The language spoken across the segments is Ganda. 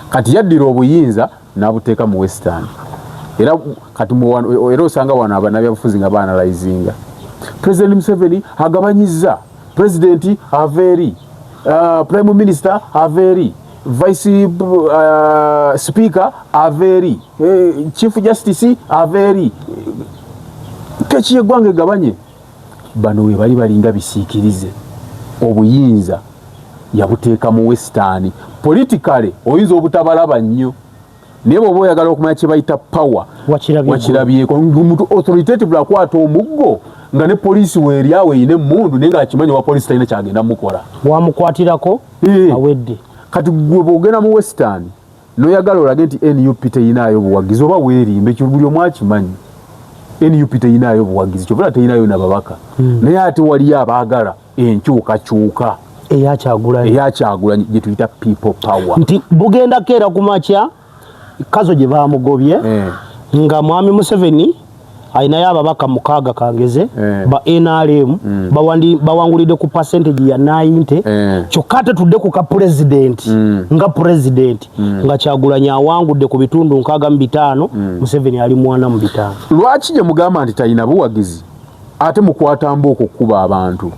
Kati yaddira obuyinza n'abuteeka mu Western. Era kati era osanga wano abannabyabufuzi nga baanalyzinga, President Museveni agabanyizza, President ava eri, Prime Minister ava eri, Vice Speaker ava eri, Chief Justice ava eri, keki yeggwanga egabanye. Bano we bali balinga bisiikirize. Obuyinza yabuteeka mu Western. Politically oyinza obutabalaba nnyo, naye bw'oba oyagala okumanya kye bayita power, wakirabyeko. Omuntu authoritative akwata omuggo nga ne poliisi weeri awo eyina emmundu, naye ng'akimanyi wa poliisi talina kyagenda mukola. Wamukwatirako. Awedde. Kati gwe bw'ogenda mu Western noyagala olage nti NUP teyinaayo buwagizi, oba weerimba. Ekyo buli omu akimanyi, NUP teyinaayo buwagizi, kyovula teyinaayo nababaka. Naye ate waliyo abaagala enkyukakyuka. Eyakyagulanyi. Eyakyagulanyi gye tuyita People Power. Nti bugenda keera ku makya kazo gye bamugobye nga Mwami Museveni alinayo ababaka 6 kangeze ba NRM bawangulidde ku percentage ya 90, kyokka ate tudde ku ka pulezidenti nga pulezidenti nga Kyagulanyi awangudde ku bitundu 65, Museveni ali 45. Lwaki gye mugamba nti talina buwagizi ate mukwata mbooko okukuba abantu?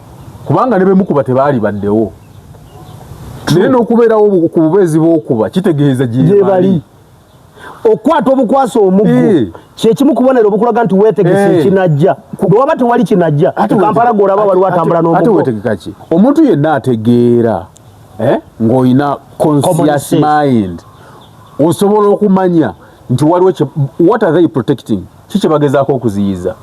Kubanga ne bemukuba tebaali baddewo, naye n'okubeerawo ku bubeezi bw'okuba kitegeeza gye gye bali. Bali. Okwata obukwasa omuggo kyekimu kubonero obukulaga nti weetegese ekinajja. Bwe waba tewali kinajja, Kampala gwolaba waliwo atambula ate n'omuggo. Wetegeka ki? Omuntu yenna ategeera, ng'olina conscious sense. mind, osobola okumanya nti waliwo what are they protecting? Ki kye bagezaako okuziyiza?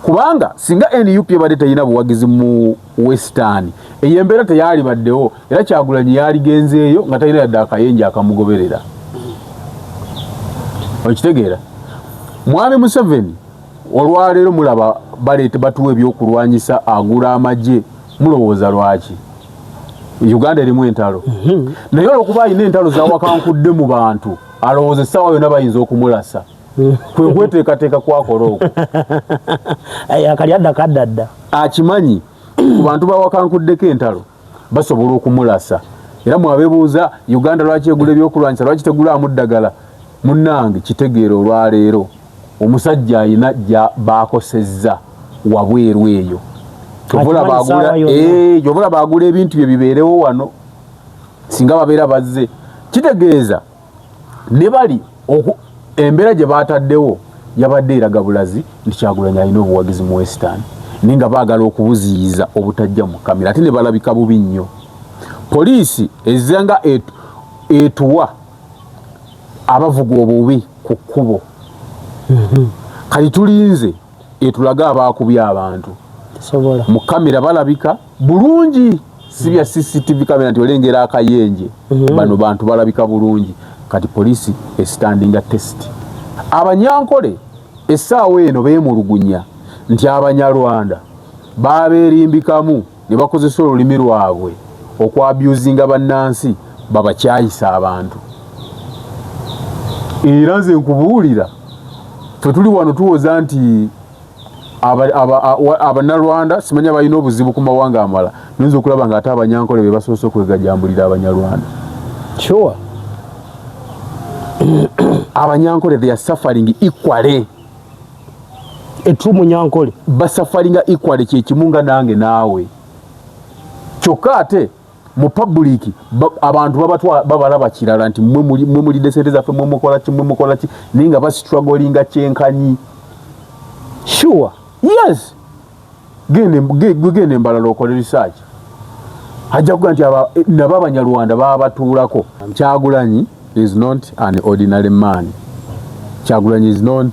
Kubanga singa NUP ebadde terina buwagizi mu Western, eyo embeera teyali baddewo, era Kyagulanyi yaligenzeeyo nga talina yadde akayenje akamugoberera. Okitegeera? Mwami Museveni olwaleero mulaba baleeta batuwa ebyokulwanyisa, agula amagye. Mulowooza lwaki Uganda erimu entalo? Naye olwokuba alina entalo zawakankudde mu bantu, alowooza essaawa yonna bayinza okumulasa, kwe kweteekateeka kwakola okwo. Akali adda kadda dda. Akimanyi ku bantu bawakankuddeko entalo basobola okumulasa. Era mwabebuuza Uganda lwaki egula ebyokulwanyisa, lwaki tegulaamu ddagala, munnange kitegeera olwaleero omusajja alina gya bakosezza wabweru eyo. Kyova Akimanyi essaawa yonna. Kyova bagula ebintu bye bibeerewo wano. Singa babeera bazze, kitegeeza ne bali embeera gye bataddewo yabadde eraga bulazi nti Kyagulanyi alina obuwagizi mu Western, naye nga baagala okubuziyiza obutajja mu kamera, ate ne balabika bubi nnyo. Poliisi ezze nga etuwa abavuga obubi ku kkubo. Kati tulinze etulage abaakubye abantu. Sobola. Mu kamera balabika bulungi, si bya CCTV kamera nti olengera akayenje. Bano bantu balabika bulungi. Kati poliisi estandinga test. Abanyankole essaawa eno beemulugunya nti Abanyarwanda babeerimbikamu ne bakozesa olulimi lwabwe okwabusinga bannansi, babakyayisa abantu. Era nze nkubuulira, ffe tuli wano tuwoza nti Abanyarwanda simanya balina obuzibu ku mawanga amalala, noyinza okulaba nga ate Abanyankole be basoose okwegajambulira Abanyarwanda. Abanyankole, they are suffering equally. Etu Munyankole. Basufferinga equally, kyekimu nga nange naawe. Kyokka ate mu public abantu babalaba kirala nti mwe mulidde sente zaffe, mwe mukola ki, mwe mukola ki, naye nga bastrugglinga kyenkanyi. Yes, gwe genda embalala okole research, ajja kuga nti nabo Abanyarwanda babatuulako. Kyagulanyi is not an ordinary man. Kyagulanyi is not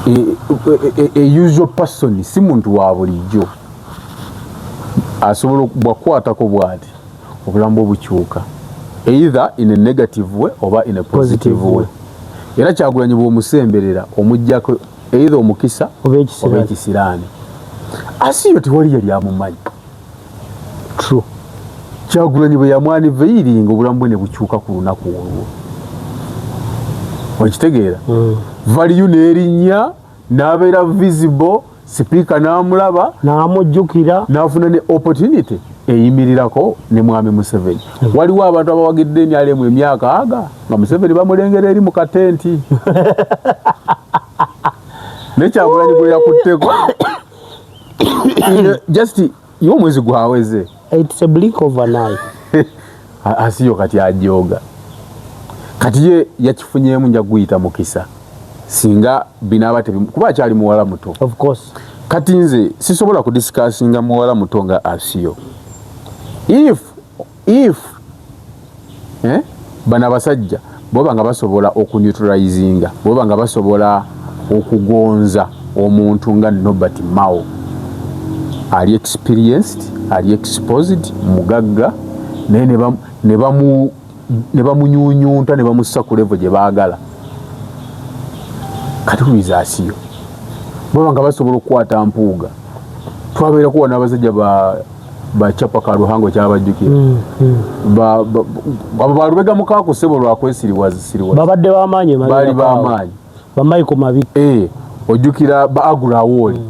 a usual person, si muntu wa bulijjo. Asobola bwakukwatako bwati obulamu bwe bukyuka, either in a negative way oba in a positive Positive way. way. Era Kyagulanyi bw'omusemberera omuggyako either omukisa oba ekisiraani. Oba ekisiraani. Asiyo tewali yali amumanyi. Kyagulanyi bwe yamu-unveilinga, obulamu bwe ne bukyuka ku lunaku olwo. Okitegeera? Value n'erinnya, n'abeera visible, Sipiika n'amulaba. N'amujjukira. N'afuna ne opportunity Eyimirirako ne Mwami Museveni. Waliwo abantu abawagidde NRM emyaka aga nga Museveni bamulengera eri mu katenti. Naye Kyagulanyi gwe yakutteko just ye omwezi gwaweze. It's a blink of an eye. Asiyo kati ajooga. Kati ye yakifunyeemu, nja kuguyita mukisa singa binaaba kuba akyali muwala muto. Of course. Kati nze sisobola kudiscussinga muwala muto nga Asiyo. If bano abasajja boba nga basobola okuneutralizinga, boba nga basobola okugonza omuntu nga Norbert Mao, ali experienced, ali exposed, mugagga, naye ne bamunyunyunta ne bamussa ku level gye baagala. Kati huiza Asiyo, baba nga basobola okukwata Mpuuga, twabeerako wano abasajja bachapa Karuhango kyabajjukira. Abo balubega mukaaku ssebo lwakwesiriwaza. Babadde bamaanyi. Baali bamaanyi. Bamaiko Mabi. Ojjukira ba Agura Awooli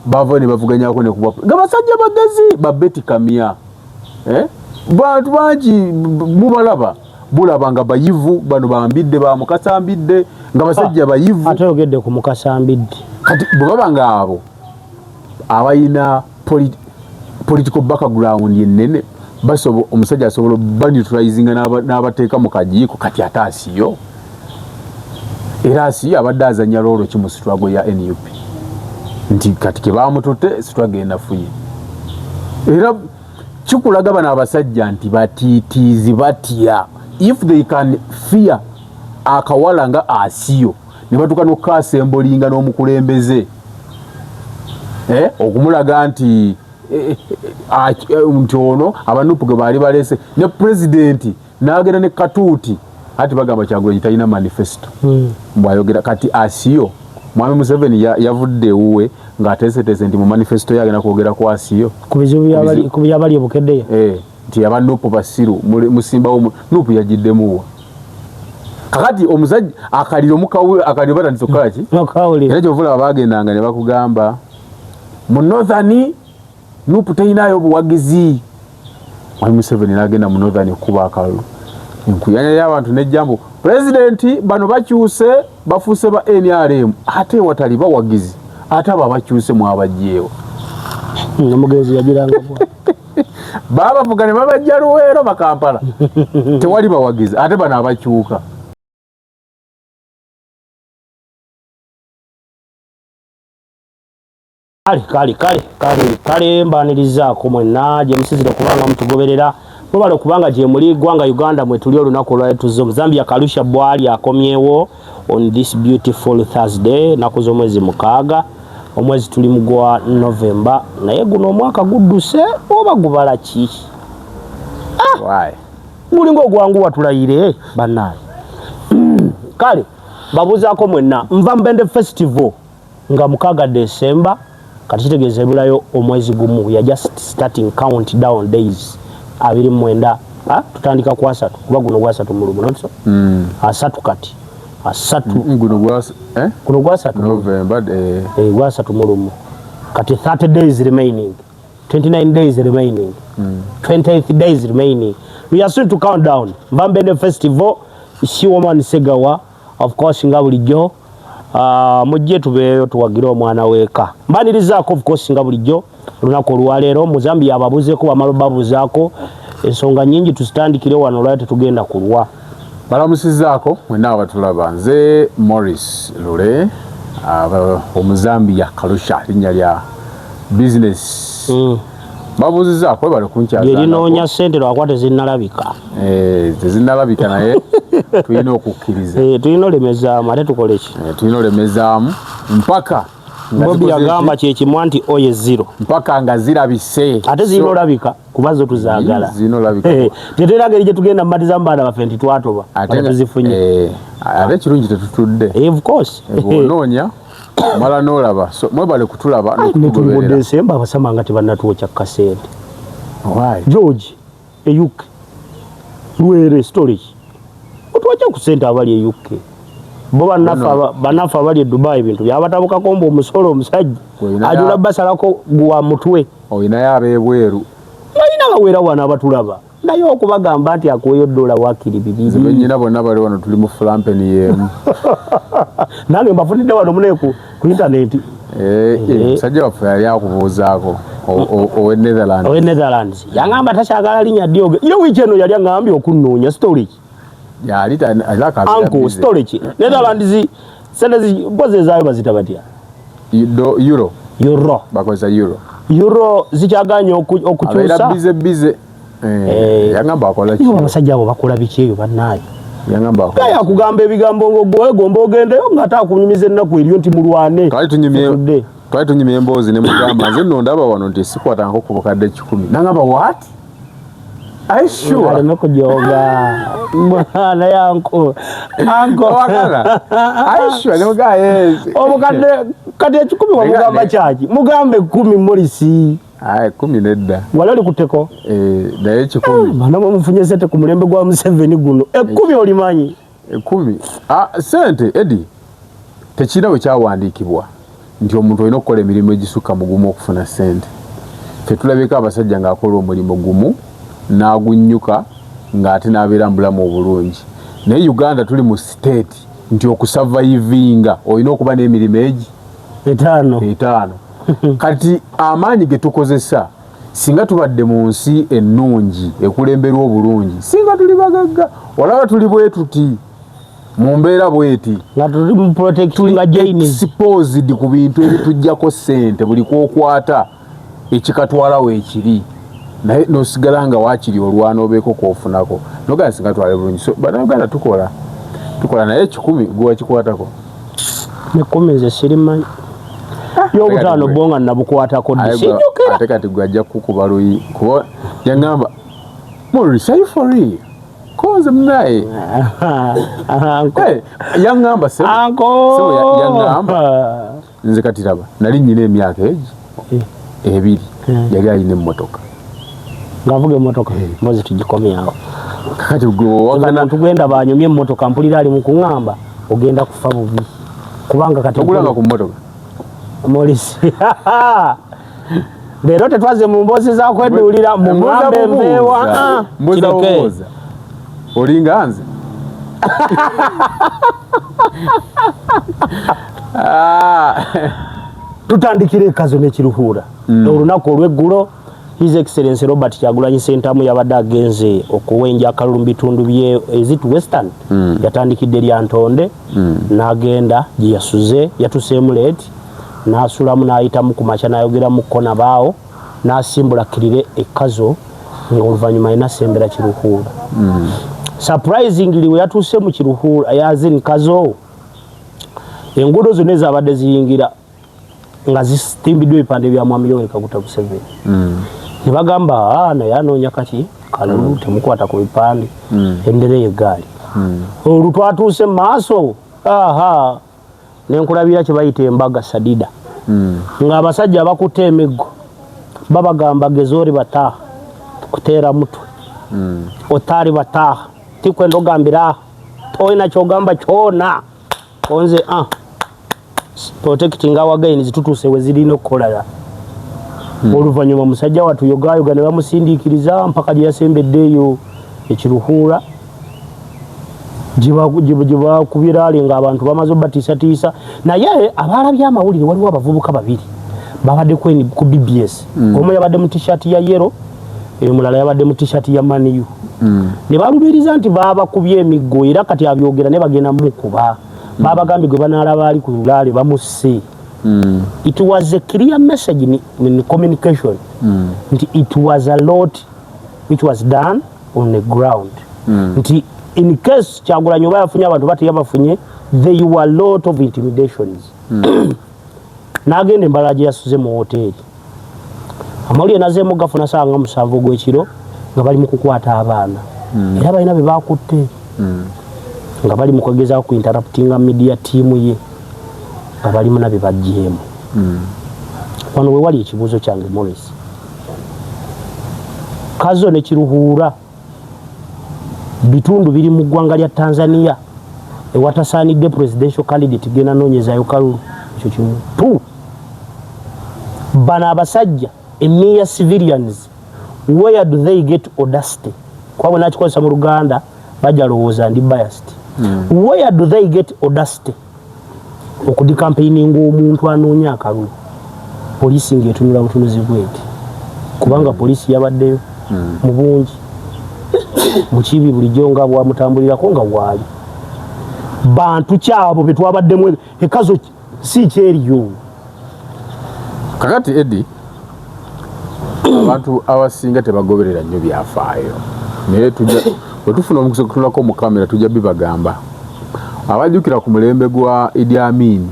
bava ne bavuganyako ne kuba nga basajja bagezi, ba Betty Kamya, bantu bangi mubalaba bulaba nga bayivu bano bambidde bamukasambidde nga basajja bayivu. Ate oyogedde ku mukasambidde. Kati bwe baba nga abo abalina political background enene, basobo omusajja asobola baneutralizinga n'abateeka mu kajiiko. Kati ate Asiyo, era Asiyo abadde azanya role ki mu struggle ya NUP? Nti kati ke bamututte, struggle enafuye. Era kikulaga bano abasajja nti batiitiizi, batya. If they can fear akawala nga Asiyo ne batuuka n'okukasembolinga n'omukulembeze, okumulaga nti nti ono abanupu ge baali balese ne pulezidenti n'agenda ne katuuti, ati bagamba Kyagulanyi talina manifesto. Bwayogera kati Asiyo, Mwami Museveni yavudde ewuwe ng'ateeseteese nti mu manifesto ye agenda kwogera ku Asiyo. Ku bizibu ku byabali ebukeddeya. Nti aba Nupu basiru, musimbawo Nupu yagiddemuwa. Kakati omusajja akaliro akaliro batandise okukola ki? Bakawulira. Era kyova olaba bagendanga ne bakugamba mu Northern Nupu terinayo buwagizi. Mwami Museveni n'agenda mu Northern okukuba akalulu, enkuyanya y'abantu nejjambo pulezidenti bano bakyuse bafuuse ba NRM, ate watali bawagizi, ate abo abakyuse mwabajjeewo. Omugenzi yagiranga bwa Babavuga ne babajja Luweero, Bakampala tewali bawagizi, ate bano abakyuka. Kale kale kale kale kale, mbanirizaako mwenna gye musizire okubanga mutugoberera. Mwebale okubanga gye muli. Ggwanga Uganda mwe tuli olunaku olwaleero, tuzze Omuzambia Kalusha bwali akomyewo on this beautiful Thursday, naku z'omwezi 6, omwezi tuli mu gwa November. Naye guno omwaka gudduse oba gubala ki? Why? Gulinga ogwanguwa, tulayire bannaaye. Kale babuuzaako mwenna, nva Mbende Festival nga 6 December. Kati kitegeeza ebulayo omwezi gumu. We are just starting count down days 29. Ah, tutandika ku 30, kuba guno gwa 31, not so? 30, kati 30. Guno gwa eh? Guno gwa 30. November. Eh, gwa 31. Kati 30 days remaining, 29 days remaining, 28 days remaining. We are soon to count down. Mbambende Festival, Siwoman Segawa, of course, nga bulijjo. Mujje tubeeyo tuwagire omwana w'eka. Mbanirizaako, of course, nga bulijjo olunaku olwaleero. Muzambiya ababuzeeko, bamala babuzaako ensonga nyingi, tuzitandikire wano olwaleero, tetugenda kulwa. Balamusizaako mwenna abatulaba. Nze Morris Lule, Omuzambiya Kalusha, linnya lya business. Babuuzizaako, webale kunkyaza. Lyerinoonya ssente lwakuba tezinnalabika. Eh, tezinnalabika, naye tulina okukkiriza. Eh, tulina olemezaamu, ate tukole ki? Eh, tulina olemezaamu mpaka nga Bobi zikoze yagamba ki? Kyekimwa nti oye zero. Mpaka nga zirabise. Ate zirina olabika kuba zo tuzaagala. Zirina olabika. Tetera ngeri gye tugenda mumatizamu baana baffe nti twatoba Ate ate tuzifunye. Ate ekirungi tetutudde. Of course. Bw'onoonya mala n'olaba. So mwebale kutulaba netuli mu n'okutugoberera. Desemba, abasama nga tebannatwokya kasente. Why? George e UK, Lwere storage, otwokya ku sente abali e UK. Bo bannaffe Bano- bannaffe abali e Dubai ebintu byabatabukako mbu omusolo omusajja Olina ajula basalako gwa mutwe. Olinayo ab'ebweru. Balina Bawera wano abatulaba, naye okubagamba nti akuweyo dola wakiri 2. Benyina bonna bali wano, tuli mu flampeni yemu. Nange mbafunidde wano mune ku intaneti. Musajja waffe yali akubuuzaako owe Netherlands. Owe Netherlands yangamba takyagala linnya dyoge. Ye wiiki eno yali aŋŋambye okunnoonya storage. Yali Uncle storage Netherlands sente mpozi ezaayo bazita batya? Euro. Euro. Bakozesa euro. Euro zikyaganye okukyusa. Busy busy. Yangamba akola ki? Abasajja abo bakola biki eyo bannaayo? Yangamba akola. Kaya akugamba ebigambo ng'ogwegomba ogendeyo ng'ate akunyumiza ennaku eriyo nti mulwane. Twali tunyumye emboozi ne mugamba nze nno ndaba wano nti sikwatangako ku bukadde 1,000. Nangamba what? Are you sure? Aleme kujoga. Mwana yanko. Anko. Wakala. Are you sure? Ne mugamba yes. Obukadde kati 1,000 wamugamba kyaki? Mugambe 10 Morisi. Aye 10 nedda. Wali oli kuteko? Naye 10. Bana mufunye sente ku mulembe gwa Museveni guno. 10 olimanyi? 10. Sente Eddie. Tekirina we kyawandiikibwa nti omuntu olina okukola emirimu egisukka mu gumu okufuna sente. Ffe tulabeko abasajja ng'akola omulimu gumu n'agunnyuka ng'ate n'abeera mu bulamu obulungi. Naye Uganda tuli mu state nti okusavaivinga olina okuba n'emirimu egi etaano. Kati amaanyi ge tukozesa singa tubadde mu nsi ennungi ekulemberwa obulungi, singa tuli bagagga. Olaba tuli bwe tuti mu mbeera bweti nga tuli mu protecting Jains, exposed ku bintu ebitujjako ssente buli kwokwata ekikatwalawo ekiri, naye nosigala nga waakiri olwana obeeko kwofunako nogamba singa twale bulungi. So bannayuganda tukola naye 10 gwe wakikwatako. 10 nze sirimanyi. Y'obutaano bo nga nabukwatako ddi sijjukira. Ate kati gwe ajja kukuba luyi kuba yangamba Maurice, are you for real? Konze mnaye. Yangamba sebo. Yangamba. Nze kati laba nali nnyina emyaka egi 2 yali alina emmotoka. Ng'avuga emmotoka mbozi tugikomyawo. Kakati gwe wakana tugenda banyumye emmotoka mpulira ali mu kuŋŋamba ogenda kufa bubi. Kubanga kati ogulanga ku mmotoka. Morisi. Leero tetwaze mu mboozi za kweduulira mu ngambe embeewa. Mbuza bubuuza. Olinga nze. Tutandikire ekazo n'ekiruhuura. Olunaku olw'eggulo His Excellency Robert Kyagulanyi Ssentamu yabadde agenze okuwenja akalulu mu bitundu bye Ezitu Western. Yatandikidde Lyantonde n'agenda gye yasuze, yatuseemu late n'asulamu n'ayitamu ku makya n'ayogeramu ko nabaawo n'asimbula kkirire ekazo ng'oluvannyuma alina sembera Kiruhuura. Surprisingly we yatuuse mu Kiruhuura yazin Kazo enguudo zonna ezabadde ziyingira nga zitimbiddwa ebipande bya Mwami Yoweri Kaguta Museveni. Ne bagamba naye anoonya kaki kalulu temukwata ku bipande endereyo eggaali. Olwo twatuuse mu maaso aha ne nkulabira kye bayita embaga sadida. Ng'abasajja abakutte emiggo babagamba gezoori bataaha kuteera mutwe. Otaari bataaha tikwenda ogambira toyina kyogamba kyona konze protecting our gains tutuuse we zirina okukolera. Oluvannyuma musajja wattu yogaayoga ne bamusindiikiriza mpaka gye yasembedde eyo ekiruhuura gye bakubira ali ng'abantu bamaze obatiisatiisa. Naye abaalabye amawulire waliwo abavubuka babiri babadde ku BBS. Omu yabadde mu t-shirt ya yellow, omulala yabadde mu t-shirt ya Man U. Ne balumiriza nti baabakubye emiggo era kati abyogera ne bagenda mukuba. Babagambye gwe banaalaba ali ku lulaale bamusse. It was a clear message in communication. Nti it was a lot which was done on the ground. Nti in case Kyagulanyi oba yafunye abantu bati yabafunye, there were a lot of intimidations. N'agenda embala gye yasuze mu woteeri. Amawulire nazeemu gafuna ssaawa nga 7 ogw'ekiro nga bali mu kukwata abaana. Era balina be bakutte. Nga bali mu kugezaako ku interruptinga media team ye nga balimu na bye baggyeemu. Wano we wali ekibuuzo kyange Morris. Kazo ne Kiruhuura bitundu biri mu ggwanga lya Tanzania ewatasaanidde presidential candidate genda noonyezaayo kalulu. Ekyo kimu. 2, bano abasajja emiya civilians Where do they get audacity? Kuba bwe nakikozesa mu Luganda bajja lowooza ndi biased. Where do they get audacity okudicampaigninga omuntu anoonya akalulu, poliisi ng'etunula butunuzi bweti? Kubanga poliisi yabaddeyo mu bungi, Mukibi bulijjo nga bwamutambulirako nga waali. Bantu kyabo betwabaddemu ekazo si kyeriyo. Kakati Edi, abantu abasinga tebagoberera nnyo byafaayo, naye tujja bwe tufuna omukisa okutunulako mu kamera tujja bibagamba. Abajjukira ku mulembe gwa Idi Amin,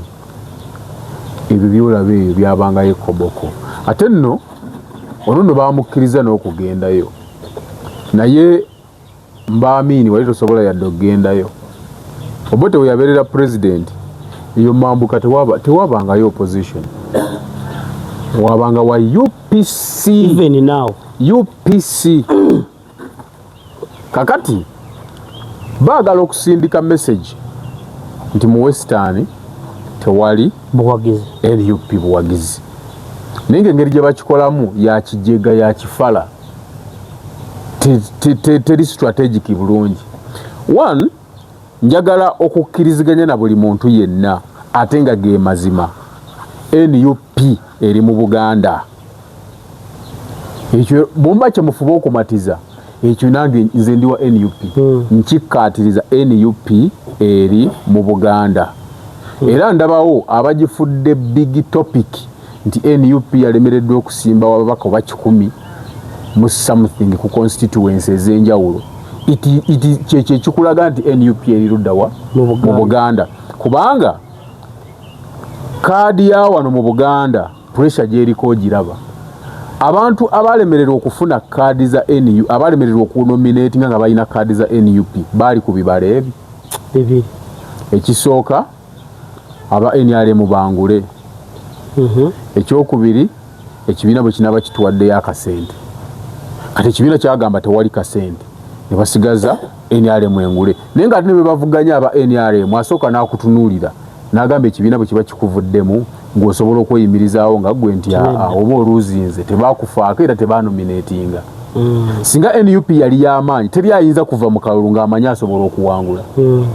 ebyo byolaba ebyo byabangayo ekoboko. Ate nno ono nno bamukkiriza n'okugendayo, naye mba Amini wali tosobola yadde okugendayo. Obote we yabeerera pulezidenti eyo mambuka tewabangayo opposition, wabanga wa UPC. Even now. UPC. Kakati baagala okusindika message nti mu Western tewali buwagizi. NUP buwagizi, naye nga engeri gye bakikolamu yakijega, yakifala, teri strategic bulungi. One, njagala okukkiriziganya na buli muntu yenna, ate nga ge mazima, NUP eri mu Buganda. Ekyo bwomba kyemufuba okumatiza ekyo, nange nze ndi wa NUP. Nkikkaatiriza, NUP eri mu Buganda. Era ndabawo abagifudde big topic nti NUP yalemereddwa okusimba wababaka oba 100 mu something ku constituency ez'enjawulo. Kyekyo ekikulaga nti NUP eri luddawa? Mu mu Buganda. Buganda, kubanga kaadi ya wano mu Buganda pressure gyeriko ogiraba. Abantu abalemererwa okufuna kaadi za NU, abalemererwa okunominatinga nga balina kaadi za NUP, baali ku bibala ebi bibiri. Ekisooka, aba NRM bangule. Ekyokubiri, ekibiina bwe kinaaba kituwaddeyo akasente. Kati ekibiina kyagamba tewali kasente, ne basigaza NRM engule. Naye nga ate ne bwe bavuganya aba NRM, asooka n'akutunuulira n'agamba ekibiina bwe kiba kikuvuddemu ng'osobola okweyimirizaawo nga ggwe nti aa, oba oluuzinze tebakufaako era tebanominatinga. Singa NUP yali y'amaanyi, teri ayinza kuva mu kalulu ng'amanyi asobola okuwangula.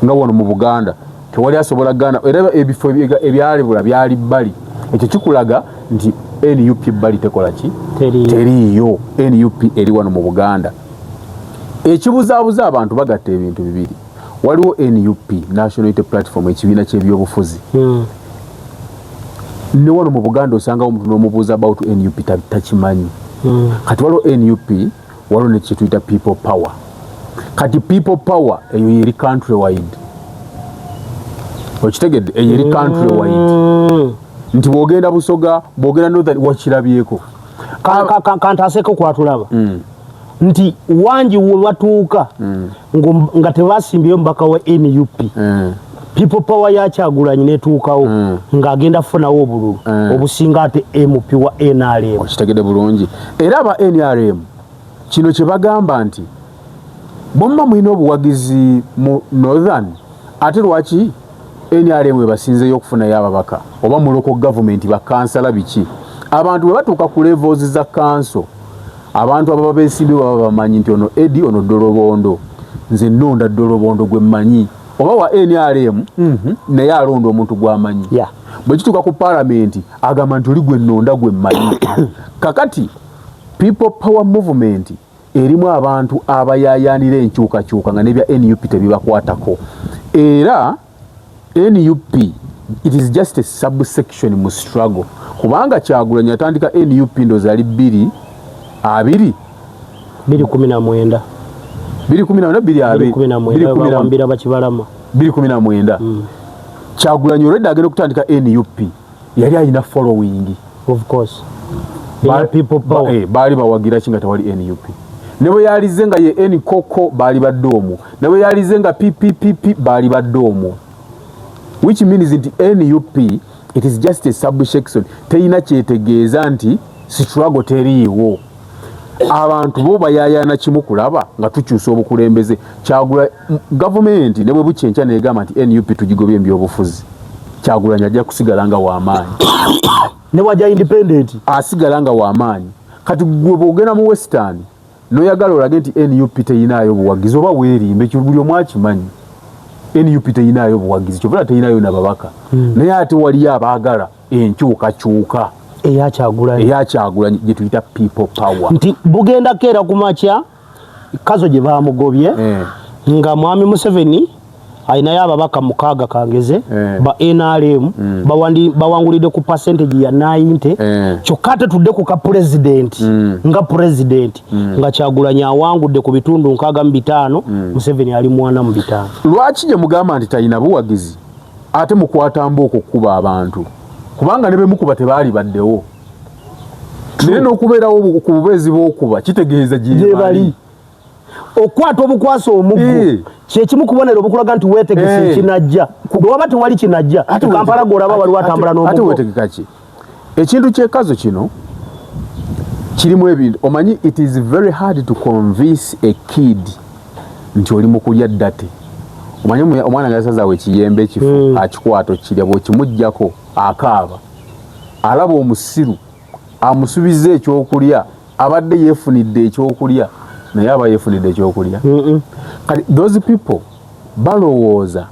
Nga wano mu Buganda tewali asobola gana, era ebifo ebyalibula byali bbali. Ekyo kikulaga nti NUP bbali tekola ki? Teriiyo. Teriiyo. NUP eri wano mu Buganda. Ekibuzaabuza abantu, bagatta ebintu bibiri. Waliwo NUP, National Unity Platform, ekibiina ky'ebyobufuzi. Ne wano mu Buganda osangawo omuntu n'omubuuza about NUP, takimanyi. Kati waliwo NUP, waliwo nekyetuyita People Power. Kati People Power eyo yeri country wide, okitegedde? Eyo eri country wide. Nti bwogenda Busoga, bwogenda Northern, wakirabyeko. Kantaaseko kwatulaba nti wangi we batuuka nga tebasimbyeyo mubaka wa NUP, People Power ya Kyagulanyi netuukawo ng'agenda kufunawo obululu obusinga ate MP wa NRM. Okitegedde bulungi. Era aba NRM kino kye bagamba nti bwemba mulina obuwagizi mu Northern, ate lwaki NRM ebasinzeyo okufunayo ababaka oba mu local government, bakansala, biki? Abantu bwe batuuka ku levels za kanso, abantu ababa besimbye baba bamanyi nti ono Edi, ono Dolobondo, nze nonda Dolobondo gwe mmanyi oba wa NRM. Naye alonda omuntu gw'amanyi. Bwe kituuka ku palamenti, agamba nti oli gwe nnonda gwe mmanyi. Kakati People Power movement erimu abantu abayayaanira enkyukakyuka nga nebya NUP tebibakwatako. Era NUP, it is just a subsection mu struggle, kubanga Kyagulanyi yatandika NUP ndowooza yali 220. 219. 219, 220. 19, bawambira bakibalama. 219. Kyagulanyi olwedde agenda okutandika NUP yali alina following. Of course. People Power. Baali bawagira ki nga tewali NUP? Ne bwe yalize nga ye nkoko, baali badde omwo. Ne bwe yalize nga PPPP, baali badde omwo, which means nti NUP, it is just a subsection, terina kyetegeeza nti struggle teriiwo. Abantu bo bayayana kimu kulaba nga tukyusa obukulembeze. Kyagula gavumenti ne bwe bukyenkya negamba nti NUP tugigobye ebyobufuzi, Kyagulanyi ajja kusigala nga wamaanyi. Ne wajja independent. Asigala nga wamaanyi. Kati gwe bwogenda mu Western Noyagala olage nti NUP teyinaayo buwagizi, oba weerimba. Ekyo buli omu akimanyi, NUP teyinaayo buwagizi, kyovula teyinaayo nababaka. Naye ate waliyo abaagala enkyukakyuka eyakyagulanyi. Eyakyagulanyi gye tuyita People Power. Nti bugenda keera ku makya, Kazo gye bamugobye, nga mwami Museveni alinayo ababaka mukaaga kangeze, ba NRM bawangulidde ku percentage ya 90, kyokka ate tudde ku ka pulezidenti, nga pulezidenti, nga Kyagulanyi awangudde ku bitundu 65, Museveni ali 45. Lwaki gye mugamba nti talina buwagizi, ate mukwata mbooko okukuba abantu? Kubanga ne bemukuba tebaali baddewo, naye n'okubeerawo ku bubeezi bw'okuba kitegeeza gye gye bali. Bali. Okukwata obukwasa omuggo kyekimu kubonero obukulaga nti weetegese ekinajja. Bwe waba tewali kinajja, Ate Kampala gwolaba waliwo atambula ate n'omuggo. Wetegeka ki? Ekintu kyekazo kino kirimu ebintu. Omanyi, it is very hard to convince a kid nti oli mu kulya ddate. Omanyi omwana nga yasazaawo ekiyembe ekifu, akikwata okirya, bw'okimuggyako akaaba. Alaba omusiru amusubiza ekyokulya, abadde yeefunidde ekyokulya, naye aba yeefunidde ekyokulya. Kati those people balowooza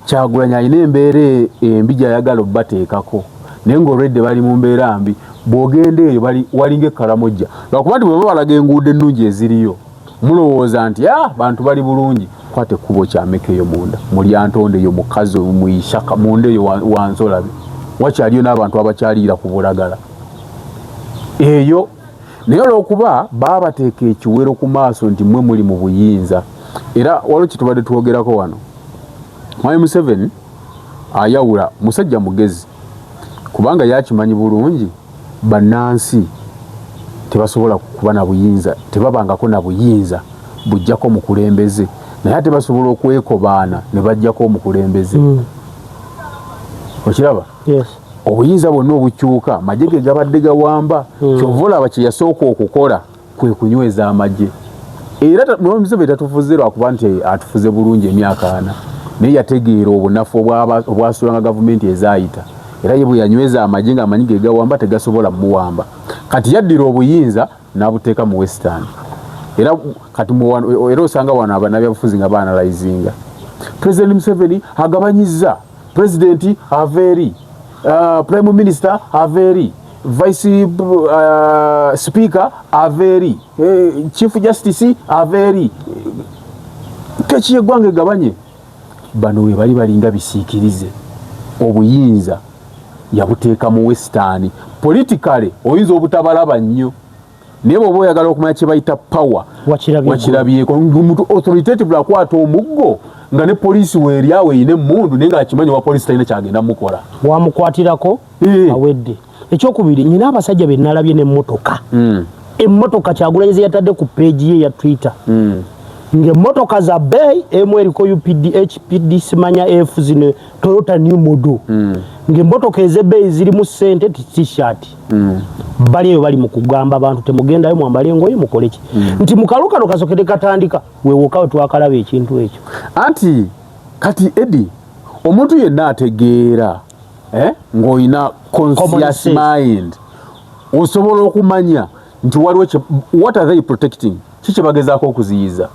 Kyagulanyi alina embeera embi gyayagala obbateekako, naye ng'olwedde bali mu mbeera mbi. Bw'ogenda eyo bali walinga ekkalamojja, lwakuba nti bwe babalaga enguudo ennungi eziriyo, mulowooza nti ah, bantu bali bulungi. Kwata ekkubo kyameka eyo munda mu Lyantonde eyo, mukazi mu Ishaka munda eyo wansi olabe wakyaliyo n'abantu abakyaliira ku bulagala eyo. Naye olwokuba baabateeka ekiwero ku maaso nti mwe muli mu buyinza, era waliwo kyetubadde twogerako wano, Mwami Museveni ayawula musajja mugezi, kubanga yakimanyi bulungi bannansi tebasobola kuba na buyinza, tebabangako na buyinza bujjako mukulembeze, naye ate basobola okwekobaana ne bajjako omukulembeze. Okiraba? Yes. Obuyinza bwonna obukyuka magye ge gabadde gawamba. Kyova olaba kye yasooka okukola kwe kunyweza amagye. Era Mwami Museveni tatufuze lwakuba nti atufuze bulungi emyaka 40, naye yategeera obunafu obwasulanga gavumenti ezaayita. Era ye bwe yanyweza amagye ng'amanyi ge gawamba, tegasobola muwamba. Kati yaddira obuyinza n'abuteeka mu Western. Era kati era osanga wano abannabyabufuzi nga baanalizinga, President Museveni agabanyizza, pulezidenti ava eri, prime minister ava eri, vice speaker ava eri, chief justice ava eri, keki yeggwanga egabanye. Bano we bali balinga bisiikirize. Obuyinza yabuteeka mu Western. Politically oyinza obutabalaba nnyo, naye bw'oba oyagala okumanya kye bayita power, Wakirabyeko. Wakirabyeko omuntu authoritative akwata omuggo nga ne poliisi weeryawo erina emmundu, naye ng'akimanyi wa poliisi talina kyagenda mukola. Wamukwatirako awedde. Ekyokubiri, nyina abasajja be nalabye n'emmotoka, emmotoka Kyagulanyi ze yatadde ku page ye ya Twitter, ng'emmotoka za bbeeyi, emu eriko UPD HPD simanya F, zino Toyota new model, ng'emmotoka ez'ebbeeyi zirimu ssente, t-shirt. Bali eyo bali mu kugamba abantu temugendayo, mwambale engoye, mukole ki, nti mu kalu kano kasokede katandika wewoka we twakalaba ekintu ekyo. Anti kati edi omuntu yenna ategeera, eh, ng'olina conscious sense. mind, osobola okumanya nti waliwo what are they protecting, ki kye bagezaako okuziyiza?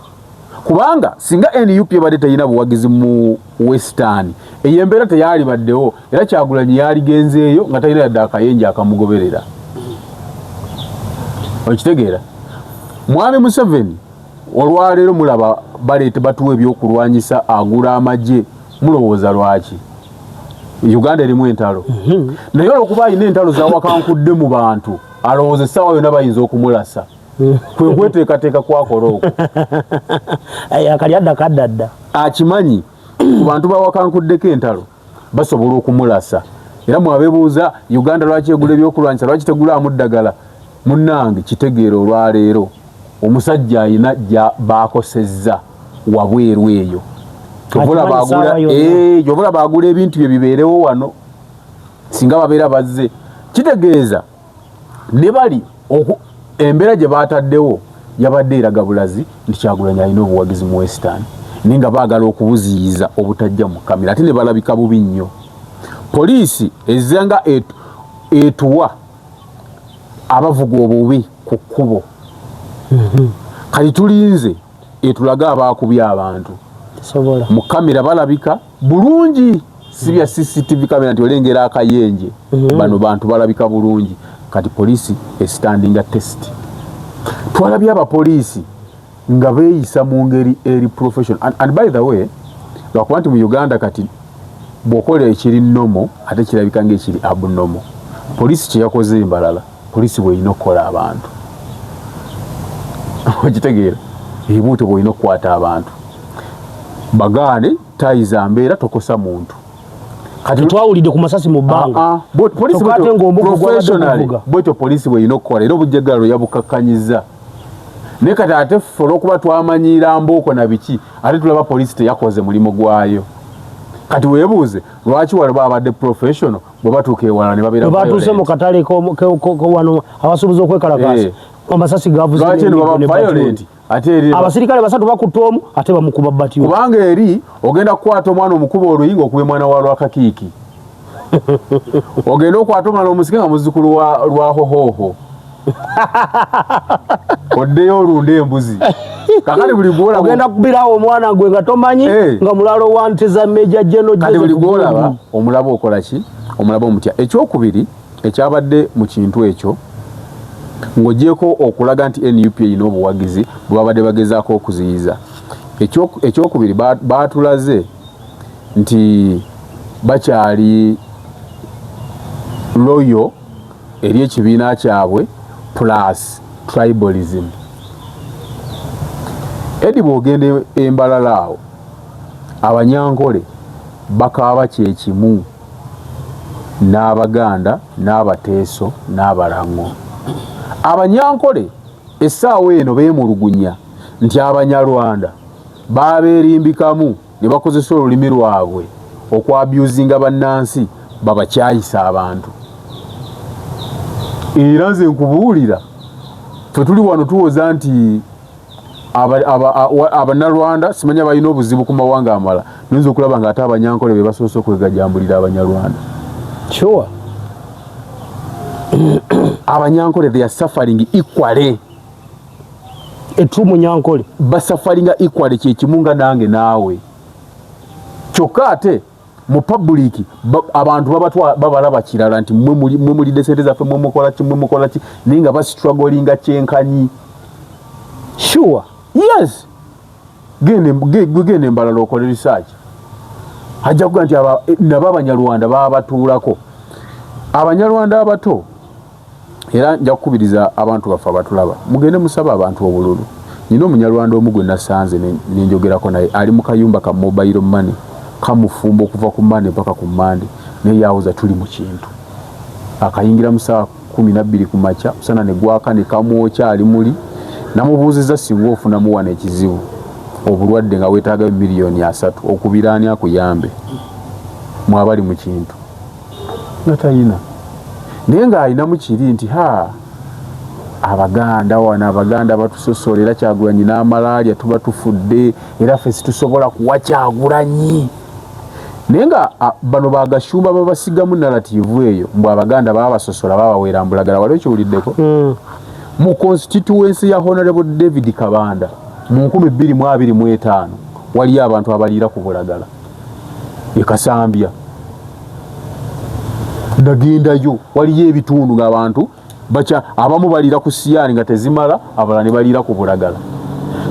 Kubanga singa NUP ebadde terina buwagizi mu Western, eyo embeera teyalibaddewo, era Kyagulanyi yaligenzeeyo nga talina yadde akayenje akamugoberera. Okitegeera? Mwami Museveni olwaleero mulaba baleeta batuwa ebyokulwanyisa, agula amagye, mulowooza lwaki? Uganda erimu entalo, naye olwokuba alina entalo zawakankudde mu bantu, alowooza essaawa yonna bayinza okumulasa, kwe kweteekateeka kwakola okwo. Akali adda kadda dda. Akimanyi ku bantu bawakankuddeko entalo basobola okumulasa. Era mwabebuuza Uganda lwaki egula ebyokulwanyisa, lwaki tegulaamu ddagala? Munnange, kitegeera olwaleero omusajja alina gya bakosezza wabweru eyo. Akimanyi essaawa yonna. Kyova olaba agula ebintu bye bibeerewo wano. Singa babeera bazze, kitegeeza ne bali embeera gye bataddewo yabadde eraga bulazi nti Kyagulanyi alina obuwagizi mu Western, naye nga baagala okubuziyiza obutajja mu kamera, ate ne balabika bubi nnyo. Poliisi ezze nga etuwa abavuga obubi ku kkubo. Kati tulinze etulage abaakubye abantu. Mu kamera balabika bulungi, si bya CCTV kamera nti olengera akayenje. Bano bantu balabika bulungi. Kati poliisi estandinga test. Twalabye abapoliisi nga beeyisa mu ngeri eri professional. And by the way, lwakuba nti mu Uganda kati bw'okola ekiri normal ate kirabika ng'ekiri abnormal. Poliisi kye yakoze embalala, poliisi bw'erina okukola abantu, okitegeera, ebuuto bw'olina okukwata abantu bagaane tayiza mbeera tokosa muntu. Kati twawulidde ku masasi mu bbanga. Ah, ah. Professionally bwetyo poliisi bw'erina okukola, era obujjagalo yabukakkanyiza. Naye kati ate ffe olw'okuba twamanyiira mbooko na biki, ate tulaba poliisi teyakoze mulimu gwayo. Kati weebuuze lwaki wano babadde professional, bwe batuuka ewalala ne babeera batuuse mu katale wano abasuubuzi okwekalakaasa, amasasi gavuze. Lwaki eno baba violent ate eri abasirikale basatu bakutta omu ate bamukuba batyo? Kubanga eri ogenda kukwata omwana omukuba oluyi ng'okuba mwana wa Lwakakiiki, ogenda okwata omwana omusike nga muzzukulu wa Lwahohooho, oddeyo olunde embuzi. Kakati buli gwolaba ogenda kubirawo omwana gwe nga tomanyi nga mulalo wa nte za Major General. Kati buli gwolaba omulaba okola ki? Omulaba omutya. Ekyokubiri ekyabadde mu kintu ekyo, ng'ogyeko okulaga nti NUP erina obuwagizi bwe babadde bagezaako okuziyiza, ekyokubiri baatulaze nti bakyali loyal eri ekibiina kyabwe plus tribalism. Edi bw'ogenda embalala awo, Abanyankole bakaaba kyekimu n'Abaganda n'Abateeso n'Abalango. Abanyankole essaawa eno beemulugunya nti Abanyarwanda babeerimbikamu ne bakozesa olulimi lwabwe okwabusinga bannansi, babakyayisa abantu. Era nze nkubuulira, ffe tuli wano tuwoza nti Abanyarwanda simanya balina obuzibu ku mawanga amalala, noyinza okulaba nga ate Abanyankole be basoose okwegajambulira Abanyarwanda. Abanyankole, they are suffering equally. Etu Munyankole. Basufferinga equally, kyekimu nga nange naawe. Kyokka ate mu public abantu babalaba kirala nti mwe mulidde sente zaffe, mwe mukola ki, mwe mukola ki, naye nga bastrugglinga kyenkanyi. Yes, genda embalala okole research, ajja kuga nti nabo Abanyarwanda babatuulako, Abanyarwanda abato. Era nja kukubiriza abantu baffe abatulaba, mugende musaba abantu obululu. Nina Omunyarwanda omu gwe nasanze nenjogerako naye, ali mu kayumba ka mobile money, kamufumba okuva ku Mande mpaka ku Mande, naye yawoza tuli mu kintu akayingira mu saa 12 ku makya, musana ne gwaka ne kamwokya, ali muli. Namubuuziza, singa ofunamu wano ekizibu, obulwadde, nga weetaaga miliyoni 30, okubira ani akuyambe mwabali mu kintu? Nga tayina, naye ng'alinamu kiri nti ha, Abaganda wano, Abaganda batusosola, era Kyagulanyi n'amalaalya tuba tufudde, era ffe situsobola kuwa Kyagulanyi. Naye nga bano bagashumba babasigamu narrative eyo mbu Abaganda babasosola, babaweera mbulagala. Wali okiwuliddeko? Mu constituency ya Honorable David Kabanda mu 2025 waliyo abantu abaliira ku bulagala ekasambya. Nagendayo, waliyo ebitundu ng'abantu baca abamu baliira ku siyaani nga tezimala, abalala ne baliira ku bulagala.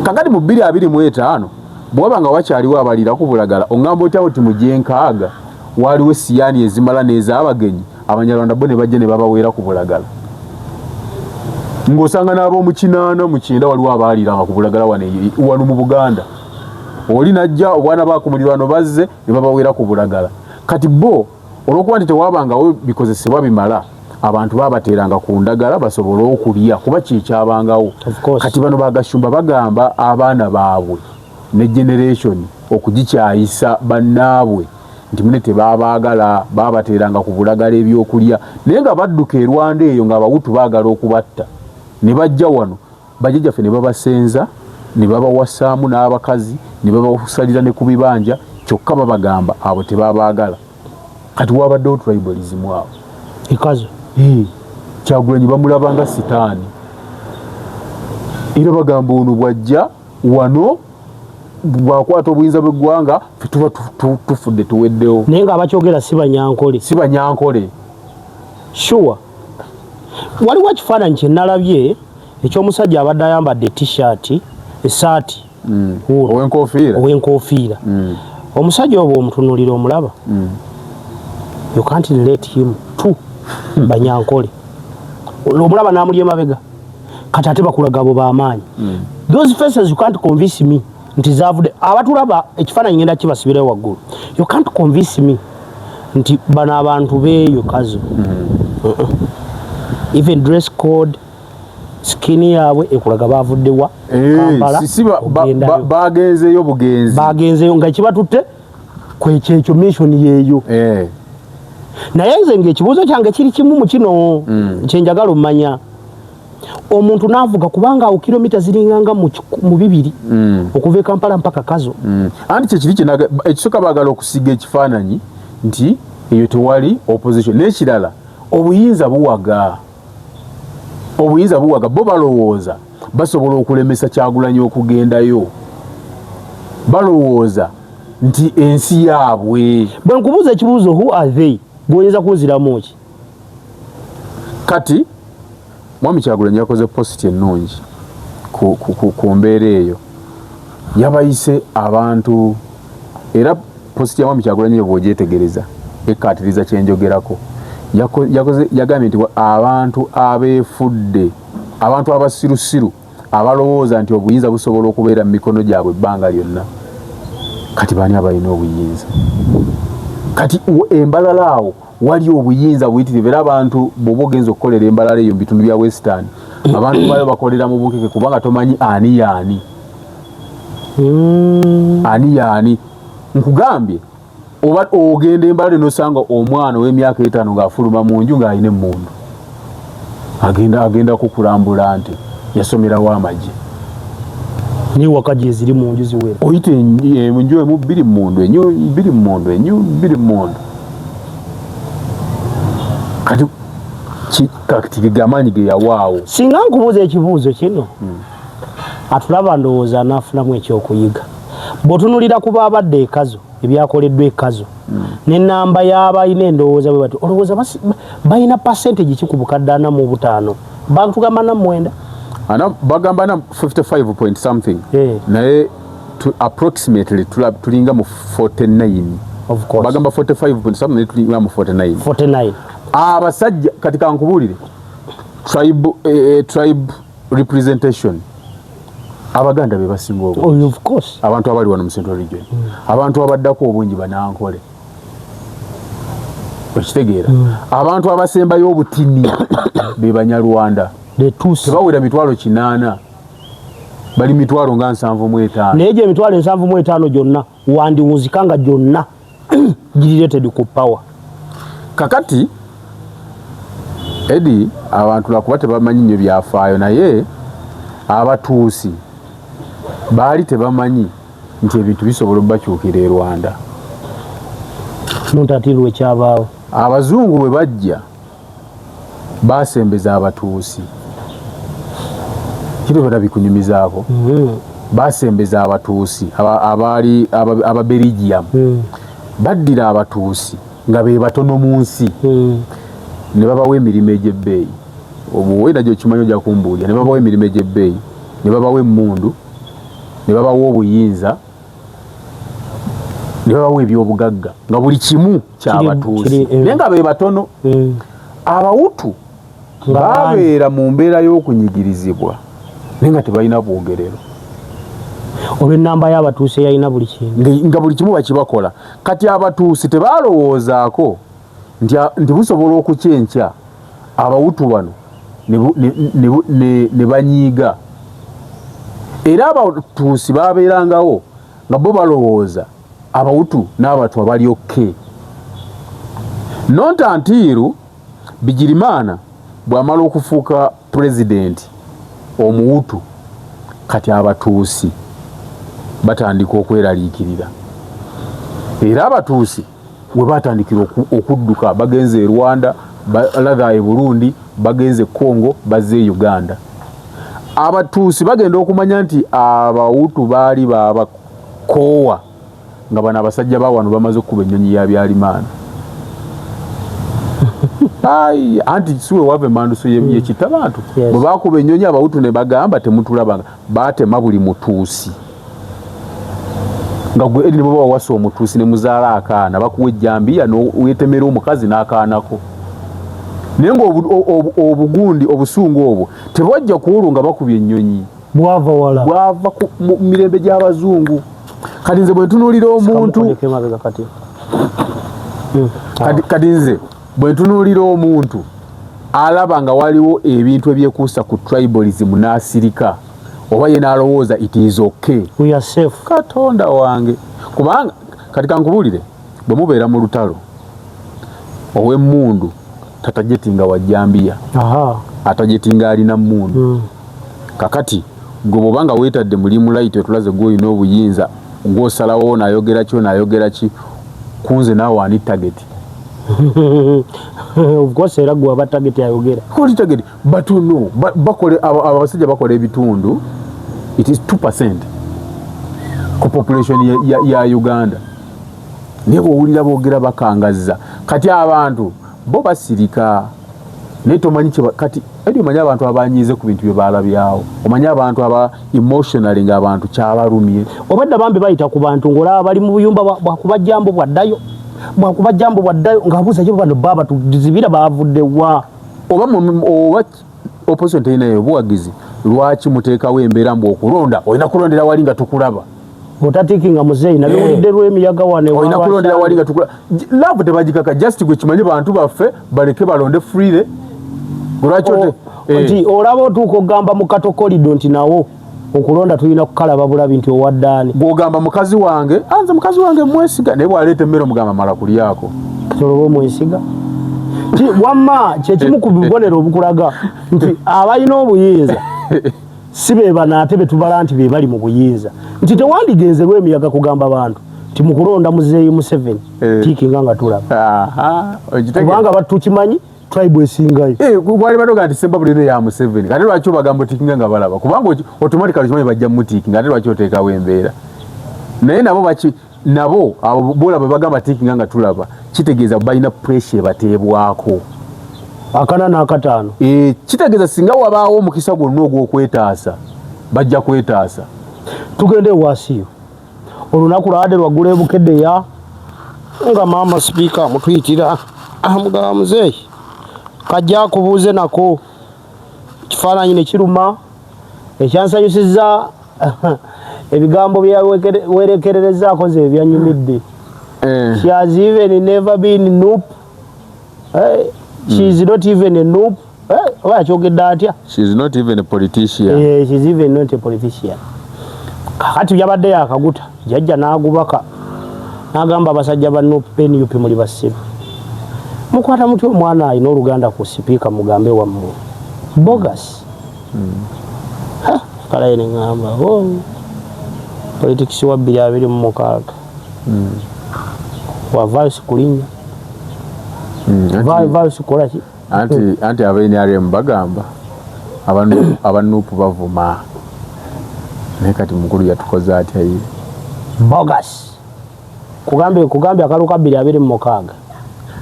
Kakati mu 2025 bwewaba nga wakyaliwo abaliira ku bulagala, oŋŋamba otya nti mu gyenkaaga waliwo esiyaani ezimala n'ez'abagenyi, Abanyarwanda bo ne bajja ne babaweera ku bulagala, ng'osanga n'ab'omu kinaana mu kyenda waliwo abaaliiranga ku bulagala wano mu Buganda. Oli najja obwana bakumulirwano bazze ne babaweera ku bulagala. Kati bo olw'okuba nti tewabangawo bikozesebwa bimala, abantu babateeranga ku ndagala basobole okulya, kuba kyekyabangawo. Kati bano bagashumba bagamba abaana baabwe ne generation okugikyayisa bannaabwe nti mune tebabaagala, babateeranga ku bulagala ebyokulya, naye nga badduka e Rwanda eyo nga Abawutu baagala okubatta, ne bajja wano bajjajjaffe ne babasenza ne babawasaamu n'abakazi ne babasalira ne ku bibanja, kyokka babagamba abo tebabaagala. Kati wabaddewo tribalism awo. Ekazo. Kyagulanyi bamulaba nga sitaani. Era bagamba ono bwajja wano bwakwata obuyinza bw'eggwanga, ffe tuba tufudde, tuweddewo. Naye nga abakyogera si Banyankole. Si Banyankole. Sure, waliwo ekifaananyi kye nalabye ekyomusajja abadde ayambadde t-shirt, esaati. Ow'enkofiira. Ow'enkofiira. Omusajja obwo omutunulira, omulaba, you can't relate him to Banyankole. Omulaba n'amuli emabega. Kati ate bakulaga abo b'amaanyi. Those faces, you can't convince me nti zavudde. Abatulaba, ekifaananyi ngenda kibasibirayo waggulu. You can't convince me nti bano abantu beeyo Kazo. Even dress code, skin yaabwe ekulaga bavuddewa. Kampala. Si ogendayo. Bagenzeeyo bugenzi. Bagenzeyo nga kibatutte kwekyekyo, mission yeeyo. Naye nze nga ekibuuzo kyange kiri kimu mu kino kyenjagala omanya. Omuntu n'avuga, kubanga awo kilomita ziringanga mu 200 okuva e Kampala mpaka Kazo. Anti kyekiri kyenaga, ekisooka baagala okusiga ekifaananyi nti eyo tewali opposition. N'ekirala, obuyinza buwaga, obuyinza buwaga. Bo balowooza basobola okulemesa Kyagulanyi okugendayo. Balowooza nti ensi yaabwe. Bwe nkubuuza ekibuuzo, "Who are they?", gwoyinza kunziramu ki? Kati Mwami Kyagulanyi yakoze post ennungi ku mbeera eyo. Yabayise abantu, era post ya Mwami Kyagulanyi eyo bw'ogyetegereza ekkaatiriza kyenjogerako. Yagambye nti abantu abeefudde abantu abasirusiru, abalowooza nti obuyinza busobola okubeera mu mikono gyabwe ebbanga lyonna. Kati baani abalina obuyinza? Kati embalala awo wali obuyinza buyitirivu, era abantu bw'oba ogenza okukolera embalala eyo mu bitundu bya Western, abantu bayo bakolera mu bukeke, kubanga tomanyi ani yaani. Ani yaani? Nkugambye, oba ogenda embalale nosanga omwana ow'emyaka 5 ng'afuluma mu nju ng'alina emmundu, agenda kukulambula nti yasomerawo amagye. Newaka gyeziri mu nju ziwera. Oyita enju emu bbiri mundu, enju bbiri mundu, enju bbiri mundu. Kati kati ge amaanyi ge yawaawo. Singa nkubuuza ekibuuzo kino, atulaba ndowooza anaafunamu ekyokuyiga. Bw'otunulira ku baabadde ekazo, ebyakoleddwa ekazo n'ennamba y'abalina endowooza bwe bati, olowooza balina percentage ki ku 405,000? Batugamba 49. Ana bagamba na 55 point something. Naye approximately tulinga mu 49. Of course. Bagamba 45 point something, naye tulinga mu 49. 49. Abasajja, kati kankubuulire, tribe representation, Abaganda be basinga obungi. Oh, of course. Abantu abali wano mu Central Region, abantu abaddako obungi Banankole, okitegeera? Abantu abasembayo obutini be Banyarwanda. The Tutsi. Tebawera 800,000, bali mitwalo nga 75. Naye gye 75,000 gyonna wandiwunzika nga gyonna girelated ku power. Kakati edi abantu lwakuba tebamanyi nnyo byafaayo, naye Abatuusi baali tebamanyi nti ebintu bisobola obbakyukira e Rwanda. Nontatirwa ekyabaawo. Abazungu bwe bajja basembeza Abatuusi, kirobera bikunyumizaako. Basembeza Abatuusi abaali Ababerigium. Baddira Abatuusi nga be batono mu nsi ne babawa emirimu egy'ebbeeyi. Obuwenda gyokimanyi, ojja kumbuulira. Ne babawa emirimu egy'ebbeeyi, ne babawa emmundu, ne babawa obuyinza, ne babawa ebyobugagga, nga buli kimu kyabatuusi, naye nga be batono. Abawutu Nga babeera mu mbeera y'okunyigirizibwa, naye nga tebalina bwogerero. Olw'ennamba y'Abatuusi eyalina buli kintu. Nga buli kimu bakibakola. Kati Abatuusi tebalowoozaako nti busobola okukya enkya Abawutu bano ne banyiiga. Era Abatuusi babeerangawo nga bo balowooza Abawutu n'Abatwa bali okay, not until Bigirimaana bw'amala okufuuka pulezidenti Omuwutu. Kati Abatuusi batandika okweraliikirira, era Abatuusi we batandikira okudduka. Bagenze e Rwanda, balaga e Burundi, bagenze e Congo, bazze e Uganda. Abatuusi bagenda okumanya nti Abawutu baali babakoowa nga bano abasajja ba wano bamaze okukuba ennyonyi ya Byalimaana. Ai, anti si we wava emanduso yekitta bantu. Bwe bakuba ennyonyi Abawutu ne bagamba temutulabanga, baatema buli Mutuusi. Nga gwe eri ne baba wawasa Omutuusi ne muzaala akaana, bakuwa ejjambiya n'wetemera omukazi n'akaanako. Naye nga obugundi obusungu obwo tebwajja ku olwo nga bakubye ennyonyi. Bwava wala. Bwava mu mirembe gy'Abazungu. Kati nze bwe ntunuulira omuntu kati nze bwe ntunuulira omuntu alaba nga waliwo ebintu ebyekuusa ku tribalism n'asirika oba ye n'alowooza it is okay. We are safe. Katonda wange, kubanga kati kankubuulire, bwe mubeera mu lutalo ow'emmundu tatajetinga wa jjambiya, atajetinga alina mmundu. Kakati gwe bw'oba nga weetadde mu limelight otulaze gw'olina obuyinza, gw'osalawo naayogera ki onaayogera ki, kunze naawe ani target? Of course, era gwe aba target ayogera. Oli target batono bakole abasajja bakola ebitundu, it is 2% ku population ya Uganda. Naye bw'owulira boogera bakangazza. Kati abantu bo basirika naye tomanyi kati eri omanyi abantu abanyiize ku bintu bye balabyawo, omanyi abantu aba emotionally ng'abantu kyabalumye. Obadde bambi bayita ku bantu ng'olaba bali mu buyumba bwakubajjambo bwaddayo, bwakubajjambo bwaddayo, ng'abuuza yo bano baba tuzibira bavudde wa? Oba opposition terinayo buwagizi, lwaki muteekawo embeera mbu okulonda olina kulondera wali nga tukulaba? Otatiikinga muzeeyi nabiwulidde lw'emiyaga wano. Olina kulondera wali nga tukulaba. Love tebagikaka, just gwe kimanyi bantu baffe baleke balonde freely. Lwaki Nti olaba otuuka okugamba mu katokolido nti nawo okulonda tulina kukalaba bulabi nti owaddaani. Gwogamba mukazi wange, anze mukazi wange mwesiga, naye bwaleeta emmere omugamba mala kulyako. Toloba omwesiga ti wamma kyekimu ku bubonero obukulaga nti abalina obuyinza si be bano ate betubala nti be bali mu buyinza, nti tewandigenze lw'emiyaga kugamba bantu nti mukulonda muzeeyi Museveni tiikinga nga tulaba, kubanga batukimanyi tribe esingayo. Gwali badoga nti Sembabule eno ya Museveni, kati lwaki obagamba otiikinga nga balaba? Kubanga automatically kimanyi bajja mutiikinga, ate lwaki oteekawo embeera? Naye nabo baki nabo abo bolaba bagamba tiikinga nga tulaba, kitegeeza balina pressure ebateebwako. Akana n'akataano. Kitegeeza singa wabaawo omukisa gwonna ogw'okwetaasa bajja kwetaasa. Tugende ewaasiyo. Olunaku lwabadde lwaggula ebukeddeya nga maama sipiika amutuyitira, amugamba, "Muzeeyi kajja akubuuze nako." Kifaananyi ne kiruma ekyansanyusiza ebigambo byewerekererezaako nze ebyanyumidde. She has even never been NUP. Hey, she is not even a NUP. Hey, oba yakyogedde atya? She is not even a politician. She is even not a politician. Kakati byabadde yakaguta jajja n'agubaka n'agamba abasajja ba NUP, NUP muli basiru, mukwata mutya omwana alina oluganda ku sipiika mugambe wammwe bogus. Kalaye neŋŋamba, oh, politics wa 2026 wavaayo sikulinnya. Vaayo sikukola ki? Anti aba NRM bagamba aba NUP bavuma, naye kati mukulu yatukoze atya ye? Bogus. Kugambye akalu ka 2026.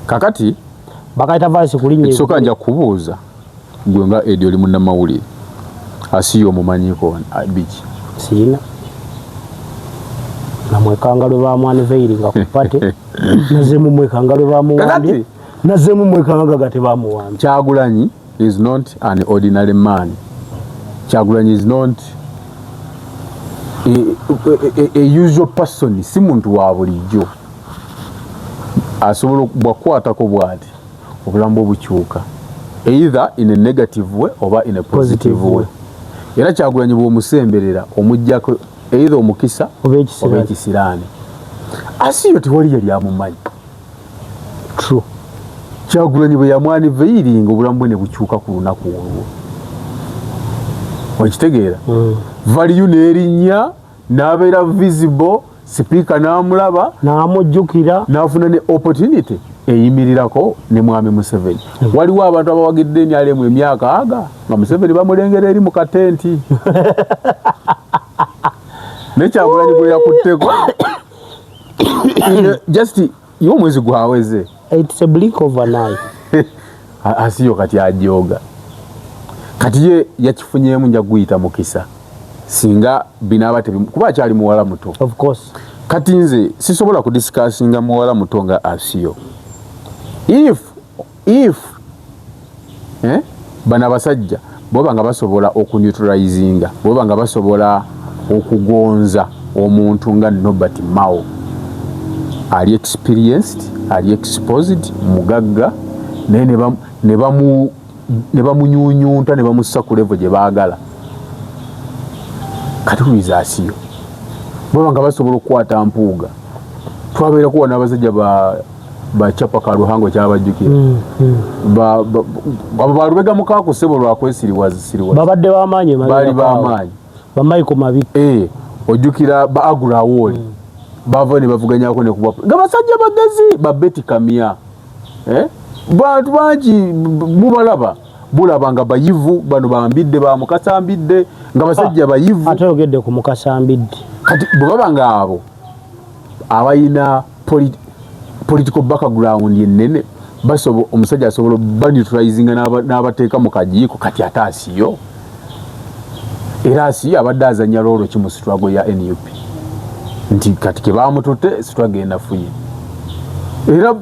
Kakati bakayita vaasi kulinnya. Ekisooka nja kubuuza gwe nga Edi oli munnamawulire, Asiya omumanyiko biki? Siina namwekanga lwe bamwanveiri nga ku party, nazeemu mwekanga lwe bamuwambye. Kakati Nazeemu mwekanga nga tebamuwambye. Kyagulanyi is not an ordinary man. Kyagulanyi is not a usual person, si muntu wa bulijjo. Asobola bwakukwatako bw'ati obulamu bwe bukyuka either in a negative way oba in a positive Positive way. way. Era Kyagulanyi bw'omusemberera omuggyako either omukisa oba ekisiraani. Oba ekisiraani. Asiyo tewali yali amumanyi. True. Kyagulanyi bwe yamwaniveiringa obulamu bwe ne bukyuka ku lunaku olwo, okitegeera? Value n'erinnya n'abeera visible, sipiika n'amulaba. N'amujjukira. N'afuna ne opportunity. Eyimirirako ne Mwami Museveni. Waliwo abantu abawagidde NRM emyaka aga nga Museveni bamulengera eri mu katenti, naye Kyagulanyi gwe yakutteko just ye omwezi gwaweze. It's a blink of an eye. Asiyo kati ajoga, kati ye yakifunyemu, nja guyita mukisa singa binaaba kuba akyali muwala muto. Of course. Kati nze sisobola kudiscussinga muwala muto nga Asiyo. If bano abasajja boba nga basobola okuneutralizinga, boba nga basobola okugonza omuntu nga Norbert Mao, ali experienced, ali exposed, mugagga, naye ne bamunyunyunta ne bamussa ku level gye baagala. Kati huiza Asiyo, baba nga basobola okukwata Mpuuga, twabeera kuwa n'abasajja ba bachapa Karuhango kyabajjukira. Abo balubega mukaaku ssebo lwakwesiriwaza siriwaza. Babadde bamaanyi. Baali bamaanyi. Bamaiko Mabi. Eh, ojjukira ba Agura Awoli bava ne bavuganyako ne kubwa nga basajja bagezi, ba Betty Kamya, eh? Bantu bangi mubalaba bulaba nga bayivu bano bambidde bamukasambidde nga basajja bayivu. Ate oyogedde ku Mukasambidde. Kati bwe baba nga abo abalina political background enene basobo, omusajja asobola baneutralizinga n'abateeka mu kajiiko. Kati ate Asiyo, era Asiyo abadde azanya role ki mu struggle ya NUP? Nti kati kebamututte, struggle enafuye. Era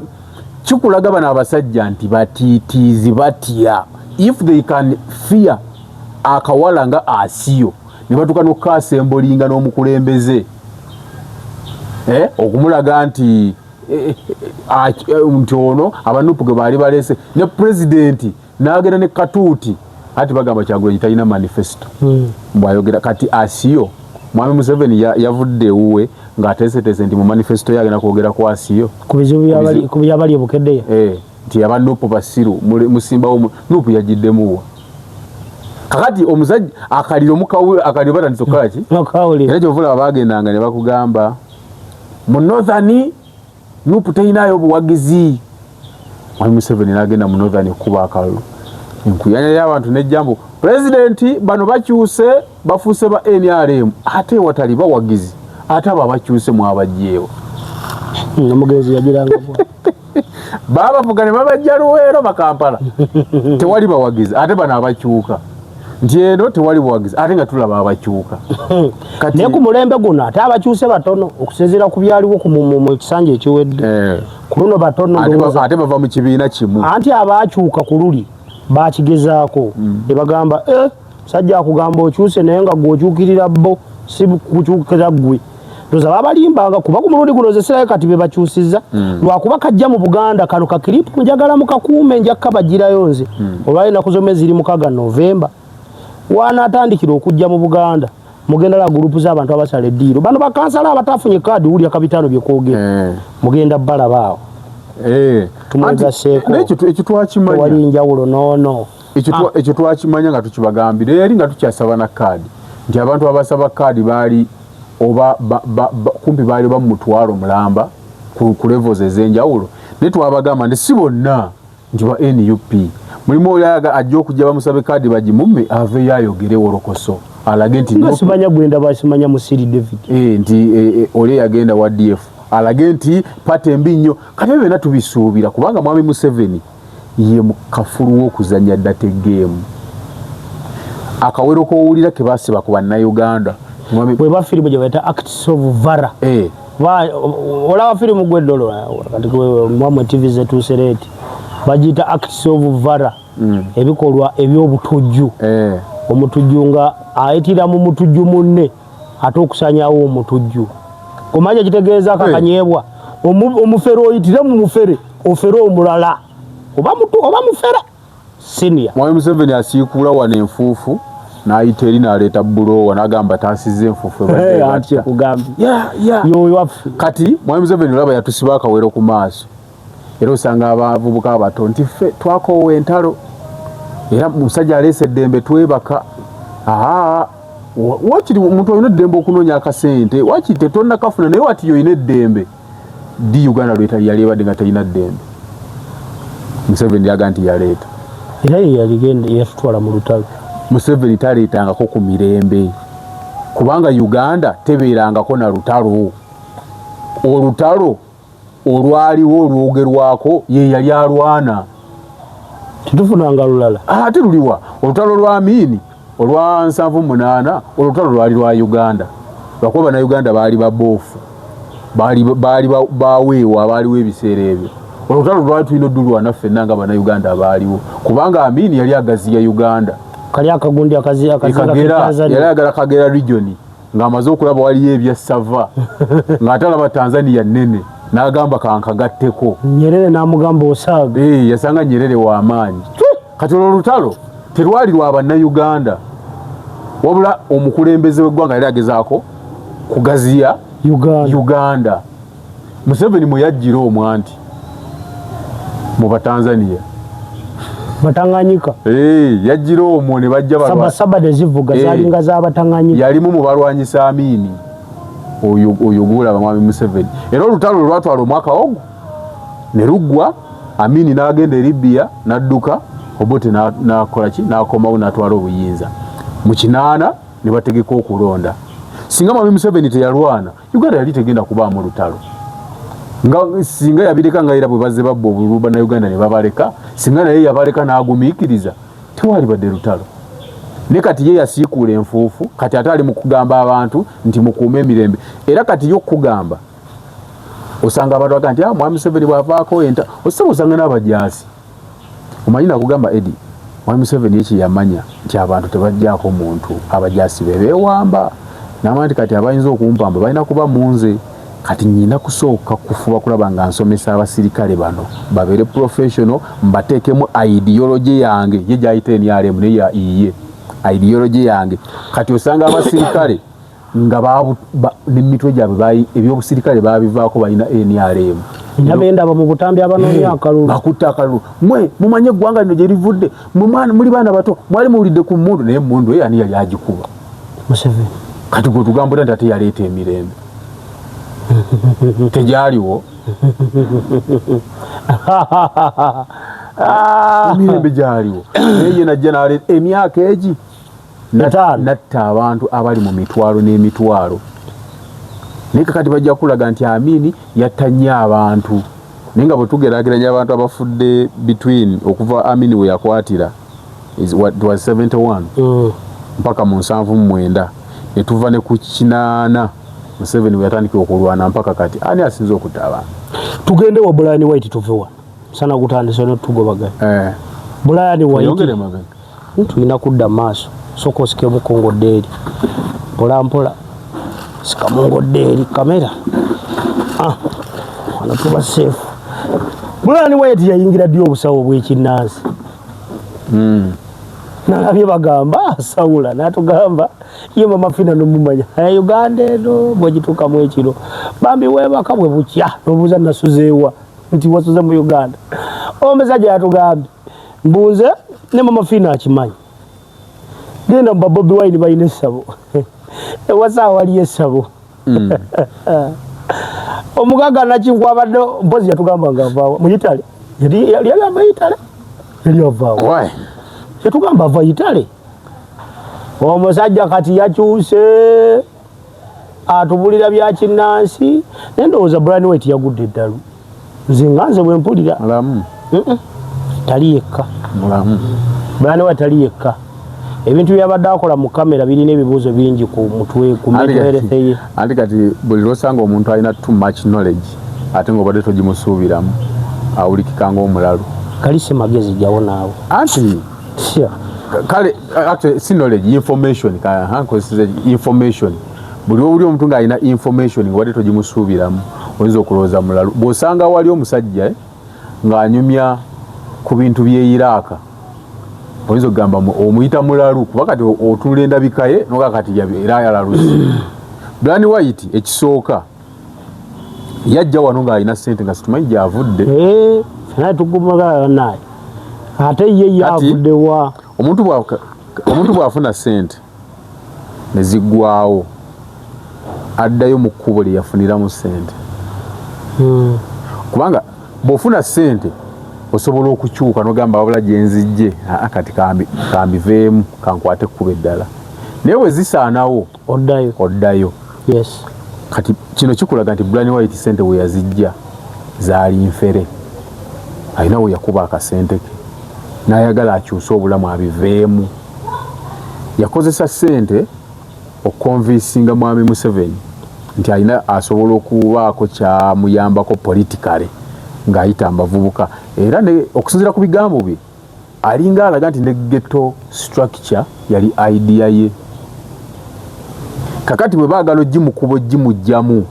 kikulaga bano abasajja nti batiitiizi, batya. If they can fear akawala nga Asiyo ne batuuka n'okukasembolinga n'omukulembeze, okumulaga nti nti ono abanupu ge baali balese ne pulezidenti n'agenda ne katuuti, ati bagamba Kyagulanyi talina manifesto. Bwayogera kati Asiyo, Mwami Museveni yavudde ewuwe ng'ateeseteese nti mu manifesto ye agenda kwogera ku Asiyo. Ku bizibu ku byabali ebukeddeya. Eh, nti aba NUP basiru, musimbawo NUP yagiddemuwa. Kakati omusajja akaliro akaliro batandise okukola ki? Okawulira. Era kyova olaba bagendanga ne bakugamba mu Northern NUP terinayo buwagizi. Mwami Museveni n'agenda mu Northern okukuba akalulu, enkuyanya y'abantu nejjambo pulezidenti bano bakyuse, bafuuse ba NRM, ate watali bawagizi, ate abo abakyuse mwabajjeewo. Omugenzi yagiranga bwa Babavuga ne babajja Luweero, Bakampala, tewali bawagizi, ate bano abakyuka nti eno tewali buwagizi, ate nga tulaba abakyuka kati. Naye ku mulembe guno ate abakyuse batono okusinziira ku byaliwo mu kisanja ekiwedde. Ku luno batono. Ate ate bava mu kibiina kimu. Anti abakyuka ku luli bakigezaako ne bagamba, eh, sajja akugamba okyuse, naye nga gwe okyukirira bo, si kukyukira ggwe. Ndoza babalimbanga, kuba ku mulundi guno ze sirayo kati be bakyusiza lwakuba kajja mu Buganda. Kano ka clip njagala mukakuume, nja kabagirayo nze olwali ennaku z'omwezi ziri 6 Novemba wanaatandikira okujja mu Buganda. Mugenda la group z'abantu abasala eddiiro, bano bakansala abatafunye kaadi, wulya kabitaano byekwogera. Mugenda balaba awo. Tumwegaseeko. Naye ekyo twakimanya. Tewali njawulo noono. Ekyo twakimanya nga tukibagambira yali nga tukyasaba na kaadi nti abantu abasaba kaadi baali oba kumpi baali oba mu 500,000 ku levels ez'enjawulo, naye twabagamba nti si bonna nti ba NUP. Mulimu oyo ajja okujja bamusabe kaadi bagimumme, aveeyo ayogere wolokoso alage nti nga simanya gwenda basimanya Musiri David. Eh, nti oli eyagenda wa DF alage nti party embi nnyo. Kati ebyo byonna tubisuubira kubanga Mwami Museveni ye kafulu w'okuzannya dirty game. Akawero k'owulira ke basiba ku Bannayuganda. Bweba firimu gye bayita Acts of Vara. Olaba firimu gweddolo kati mwamwe TV zetuuse leeti, bagiyita Acts of Vara. Ebikolwa eby'obutujju. Omutujju nga ayitira mu mutujju munne ate okusanyawo omutujju, kumanya kitegeeza akakanyeebwa. Omufere oyitire mu mufere ofere omulala, oba oba mufere senior. Mwami Museveni asiikuula wano enfuufu n'ayita eri n'aleeta bulowa n'agamba taasizza enfuufu ebadde ebatta. Anti kyekugambye. Yeah. Yoyo waffe. Kati Mwami Museveni olaba yatusiba akawero ku maaso, era osanga abavubuka abato nti ffe twakoowa entalo, era musajja aleese eddembe, twebaka. Aa, wakiri omuntu olina eddembe okunoonya akasente, wakiri tetonnakafuna, naye wati olina eddembe. Di Uganda lwetali yali ebadde nga terina ddembe? Museveni yaga nti yaleeta. Era ye yaligenda yatutwala mu lutalo. Museveni taleetangako ku mirembe, kubanga Uganda tebeerangako na lutalo. Olutalo olwaliwo olwogerwako ye yali alwana. Tetufunanga lulala. Ate luliwa olutalo lwa Amini olwa 78? Olutalo lwali lwa Uganda lwakuba Bannayuganda baali baboofu, baali baweewa abaaliwo ebiseera ebyo. Olutalo lwali tulina oddulwana ffenna nga Bannayuganda abaaliwo, kubanga Amini yali agaziya Uganda. Kali akagundi akazinga. Kagera, yali ayagala Kagera region, ng'amaze okulaba waliyo ebyassava, ng'ate alaba Tanzania nnene, n'agamba kankagatteko. Nyerere n'amugamba osaaga. Yasanga Nyerere w'amaanyi. Kati olwo olutalo terwali lwa Bannayuganda, wabula omukulembeze w'eggwanga yali agezaako kugaziya Uganda. Uganda. Museveni mwe yajjira omwa nti mu Batanzania. Batanganyika. Yajjira omwo ne bajja. Sabasaba nezivuga zalinga z'Abatanganyika. Yalimu mu balwanyisa Amini oyo, oyo gwolaba mwami Museveni. Era olutalo lwatwala omwaka ogwo ne luggwa, Amini n'agenda e Libya n'adduka, Obote n'akola ki, n'akomawo n'atwala obuyinza mu 80 ne bategeka okulonda. Singa mwami Museveni teyalwana, Uganda yali tegenda kubaamu lutalo. Nga singa yabireka nga era bwe bazze babba obululu Bannayuganda ne babaleka, singa naye yabaleka n'agumiikiriza, tewalibadde lutalo. Ne kati ye yasiikuula enfuufu, kati ate ali mu kugamba abantu nti mukuume emirembe. Era kati ye okugamba osanga abantu baga nti, "Ah, mwami Museveni bw'avaako enta," osaba osanga n'abajaasi. Omanyi nakugamba Edi, mwami Museveni ye kyeyamanya nti abantu tebajjaako muntu, abajaasi be beewamba, namanya nti kati abayinza okumpamba balina kuba munze. Kati nyina kusooka kufuba kulaba nga nsomesa abasirikale bano babeere professional, mbateekemu ideology yange, ye gyayita NRM, naye ya iye ideology yange. Kati osanga abasirikale nga nemitwe gyabwe ebyobusirikale babivaako, balina NRM. Nabendaba mu butambi abanoonya akalulu. Bakutta akalulu. Mwe mumanye eggwanga lino gye livudde, muli baana bato, mwali muwulidde ku mmundu? Naye emmundu eyo ani yali agikuba? Museveni. Kati gwe tugamba nti ate yaleeta emirembe, tegyaliwo emirembe, gyaliwo, naye ye najja naleeta emyaka egi natta abantu abali mu mitwalo n'emitwalo. Naye kakati bajja kulaga nti Amini yatta nnyo abantu, naye nga bwe tugeraageranya abantu abafudde between okuva Amini we yakwatira was 71 mpaka mu 79, ne tuva ne ku 80 Museveni we yatandikira okulwana mpaka kati, ani asinze okutta abantu? Tugende wa Brian White, tuve wano sana gutandise notugobaganya. Brian White, tulina kudda maaso. Soka osikemu kongodde eri mpola mpola, sikamu ngodde eri kamera. Ah, wano tuba safe. Brian White yayingira ddi obusawo obw'ekinnansi? Nalabye bagamba asawula, natugamba ye mama Fina nomumanya Uganda eno bwegituukamu ekiro bambi webaka bwe bukya nobuuza nasuzeewa, nti wasuze mu Uganda. Omusajja yatugambye mbunze ne mama Fina akimanyi, genda mu Bobi Wine balina essabo, ewasa waliyo essabo. Omugaga nakinkwabadde mpozi yatugamba nga avaawa mu Italy, yali ava Italy, yali avaawa, yatugamba ava Italy. Omusajja kati yakyuse, atubulira bya kinnansi, naye ndowooza Brian White yagudde eddalu. Nze nga nze bwe mpulira. Mulamu. Tali yekka. Mulamu. Brian White tali yekka. Ebintu byabadde akola mu kamera birina ebibuuzo bingi ku mutwe, ku mental health ye. Anti kati buli lwosanga omuntu alina too much knowledge ate ng'obadde togimusuubiramu, awulikika ng'omulalu. Kali si magezi jawo naawe. Anti kale actually si knowledge, information. Nkozesa information. Buli owuli omuntu ng'alina information ng'obadde togimusuubiramu, oyinza okulowooza mulalu. Bw'osanga wali omusajja ng'anyumya ku bintu by'e Iraaka, oyinza okugamba omuyita mulalu, kuba kati otunula endabika ye noga kati era yalaluse. Brian White ekisooka yajja wano ng'alina ssente nga situmanyi gy'avudde. Naye tugumagala naye ate ye yavuddewa? Omuntu bw'afuna ssente ne ziggwawo, addayo mu kkubo lye yafuniramu ssente. Kubanga bw'ofuna ssente Osobola okukyuka nogamba, wabula gyenzijje, aa, kati kambiveemu, kankwate ekkubo eddala. Naye bwe zisaanawo, oddayo. Oddayo. Kati kino kikulaga nti Brian White sente we yazijja zaali nfere. Alina we yakuba akasente ke n'ayagala akyuse obulamu abiveemu. Yakozesa sente okuconvincinga mwami Museveni nti alina, asobola okubaako kyamuyambako politically ng'ayita mbavubuka. Era okusinziira ku bigambo bye, alinga alaga nti ne ghetto structure yali idea ye. Kakati bwe baagala ogimukuba, ogimugjamu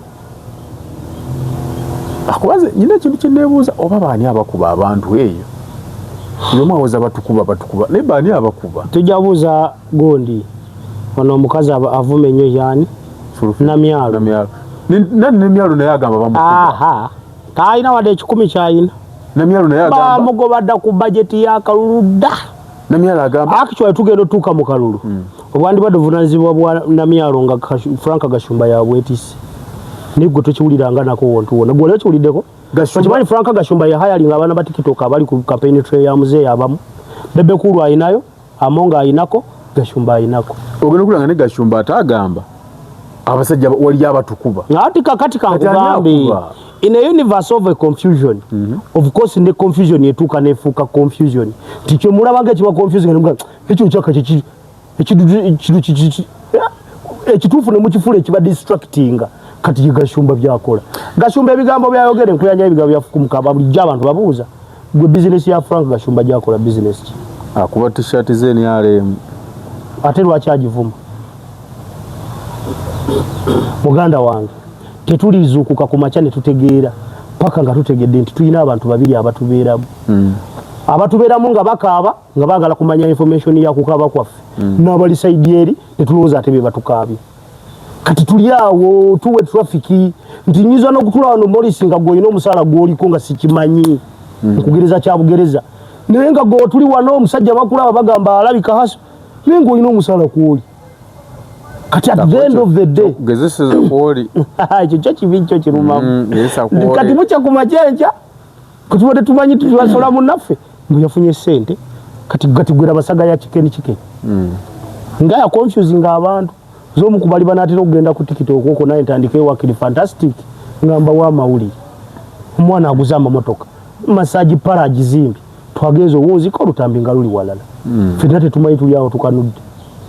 akubaze. Nyina ekintu kyeneebuuza, oba baani abakuba abantu eyo? Buli omu awoza batukuba, batukuba, naye baani abakuba? Tujja buuza gundi ono omukazi avuma ennyo, yani Namyalo. Namyalo. Nani Namyalo naye agamba bamukuba. Aha, talina wadde 1,000 kyayina. Namyalo naye agamba Bamugoba dda ku bajeti y'akalulu dda. Namyalo agamba Actually, tugenda otuuka mu kalulu, obwandibadde obuvunanyizibwa bwa Namyalo nga Frank Gashumba yabwetisse, naye gwe tokiwuliranga nako wontu wonna. Gwe oli okiwuliddeko? Okimanyi Frank Gashumba yahiringa abaana ba TikTok abali ku campaign trail ya muzeeyi abamu? Bebe Cool ayinayo, Amonga ayinako, Gashumba ayinako. Ogenda okulanga ne Gashumba ate agamba abasajja waliyo abatukuba. Ati kakati Kati ani kankugambe, akuba? In a universe of a confusion, of course ne confusion etuuka nefuuka confusion, nti kyemulaba nga ekiba confusion, nga ekyo kyaka kiki ekidu ekituufu ne mukifuula ekiba distractinga. Kati ye Gashumba byakola, Gashumba ebigambo byayogera, enkuyanja ebigambo byafukumuka. Bulijjo abantu babuuza, gwe bizinesi ya Frank Gashumba gyakola bizinesi ki? Akuba T-shirt ze NRM. Ate lwaki agivuma? Muganda wange, tetulizuukuka ku makya ne tutegeera paka nga tutegedde nti tulina abantu babiri abatubeeramu, abatubeeramu nga bakaaba nga baagala kumanya information ya kukaaba kwaffe, n'abali side eri netulowooza ate be batukaabye. Kati tuli awo tuwe traffic nti nyinza n'okutula wano, Morris, nga gwe olina omusaala gw'oliko nga sikimanyi, nkugereza kya bugereza, naye nga gwe tuli wano omusajja bakulaba bagamba alabika haso, naye ng'olina omusaala kwoli. Kati at the end of the day Gezeseza kwoli. Ekyo kyo kibi, kyo kirumamu. Gezesa kwoli. Kati bukya ku makyenkya kutubadde tumanyi tubasola munnaffe mbu yafunye sente. Kati gwera basaga ya chicken chicken nga ya confusing abantu z'omu ku bali banaatera okugenda ku TikTok okwo, naye ntandika ewakiri fantastic nga mbawa amawulire. Omwana aguze amamotoka, massage parlour agizimbye, twagenza owunzika olutambi nga luli walala. Fenna tetumanyi, tuli awo tukanudde.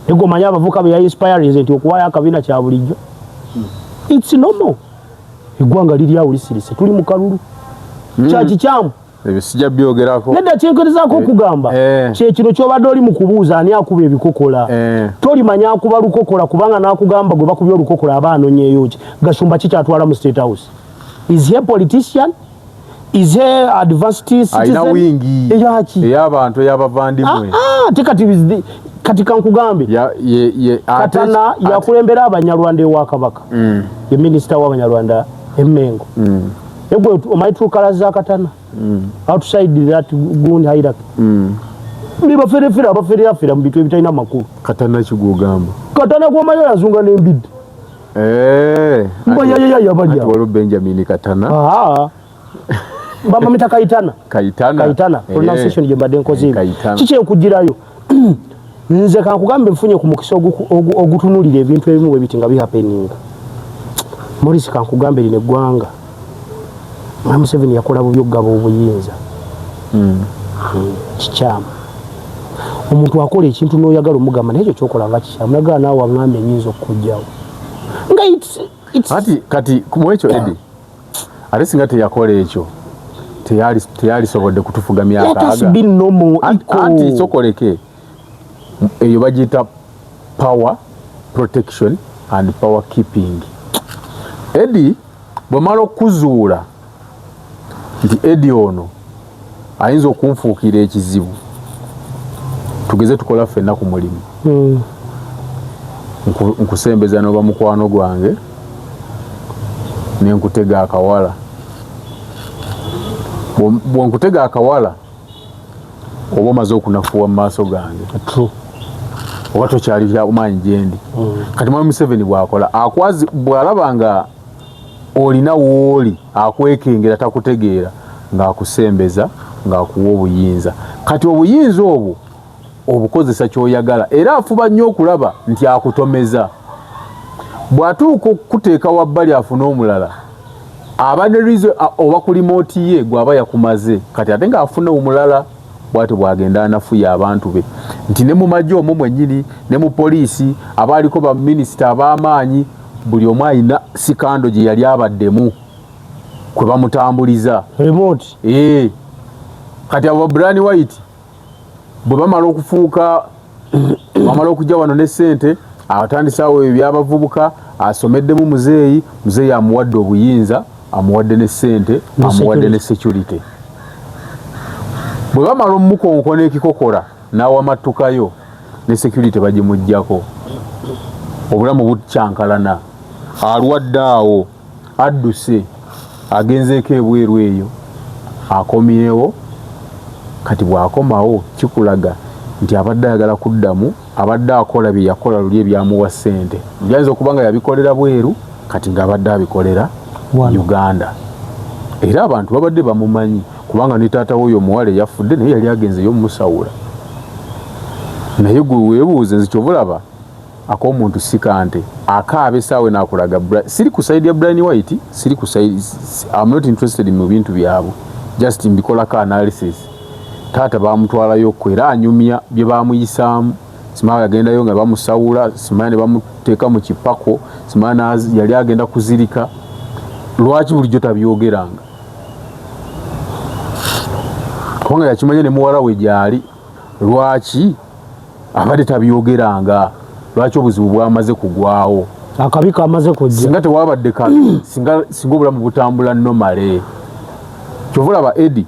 Naye gwe omanyi abavubuka be yainspirinze nti okuwaayo akabina kya bulijjo, it's normal. Eggwanga liri awo lisirise, tuli mu kalulu kyakikyamu. Ebyo sijja byogerako. Nedda, kyenkerezaako okugamba kyekino kyobadde oli mu kubuuza, ani akuba ebikokola? Tolimanya akuba lukokola, kubanga n'akugamba gwe bakubye olukokola aba anonyeeyo ki? Gashumba kikyatwala mu State House? Is he a politician? Is he advanced citizen? Alina wingi Eyaki? Ey'abantu, ey'abavandimwe. Ah, ate kati kati kankugambe, Katana yakulembera Abanyarwanda ewa Kabaka, ye minisita w'Abanyarwanda emmengo. Egwe omanyi true colours za Katana outside that gundi hierarchy? Nibaferefere abafererafera mu bintu ebitalina makulu. Katana kigwogamba? Katana gwomanyi yazunga n'embidde. Mba ya, balya. Anti waliwo Benjamin Katana. Bamamita Kaitana. Kaitana. Kaitana. Pronunciation gye mbadde nkoze. Kaitana. Kiki enkugirayo? Nze kankugambe, nfunye ku mukisa ogutunulira ebintu ebimu bwe biti nga bihappeninga. Morris, kankugambe, lino eggwanga, Mwami Museveni yakola bubi okugaba obuyinza. Kikyamu omuntu akola ekintu n'oyagala omugamba, naye ekyo kyokola nga kikyamu, nagala naawe waŋŋambye enyinza okukugjawo nga Ati kati mu ekyo, Eddie, ate singa teyakola ekyo, teyalisobodde kutufuga myaka. Let us be normal, equal. Anti sokoleke eyo bagiyita power protection and power keeping. Eddie, bwemala okuzuula nti Eddie ono ayinza okunfuukira ekizibu, tugeze tukola ffenna ku mulimu, nkusembeza noba mukwano gwange nenkutega akawala. Bwenkutega akawala, oba omaze okunafuwa mu maaso gange. True. Oba tokyali kyakumaanyi gyendi. Kati mwami Museveni bwakola akwazi, bw'alaba nga olina wooli akwekengera, takutegeera, ng'akusembeza Ng'akuwa obuyinza. Kati obuyinza obwo obukozesa ky'oyagala, era afuba nnyo okulaba nti akutomeza. Bw'atuuka okukuteeka wabbali afune omulala, aba ne reason oba ku remote ye gw'aba yakumaze, kati ate ng'afuna omulala. Bw'atyo bw'agenda anafuya abantu be, nti ne mu magye omwo mwennyini ne mu poliisi abaaliko baminisita ab'amaanyi, buli omu alina scandal gye yali abaddemu kwe bamutambuliza. Remote. Ee, kati abo ba Brian White bwe bamala okufuuka, bamala okujja wano ne ssente, atandisawo ebyabavubuka, asomeddemu muzeeyi. Muzeeyi amuwadde obuyinza, amuwadde ne ssente, ne amuwadde ne security. Bwe bamala omukonkona ekikokola n'awamattukayo, ne security bagimuggyako, obulamu bukyankalana, alwadde awo, adduse, agenzeeko ebweru eyo, akomyewo. Kati bw'akomawo kikulaga nti abadde ayagala kuddamu, abadde akola bye yakola luli ebyamuwa ssente. Byayinza okuba nga yabikolera bweru, kati ng'abadde abikolera wano. Uganda. Era abantu babadde bamumanyi, kubanga ne taata w'oyo omuwala eyafudde naye yali agenzeyo omumusawula. Naye gwe weebuuze, nze kyova olaba ak'omuntu si kante akaaba essaawa enakulaga. Siri ku side ya Brian White, siri ku side, I'm not interested mu bintu byabwe, just mbikolako analysis. Taata bamutwalayokko era anyumya bye bamuyisaamu. Simanya yagendayo nga bamusawula, simanya ne bamuteeka mu kipako, simanya yali agenda kuzirika. Lwaki bulijjo tabyogeranga? Kubanga yakimanya ne muwala we gyali. Lwaki abadde tabyogeranga? Lwaki obuzibu bwamaze kugwawo? Akabi kamaze kujja. Singa tewabadde kabi, singa obulamu butambula normally. Kyova olaba, Edi,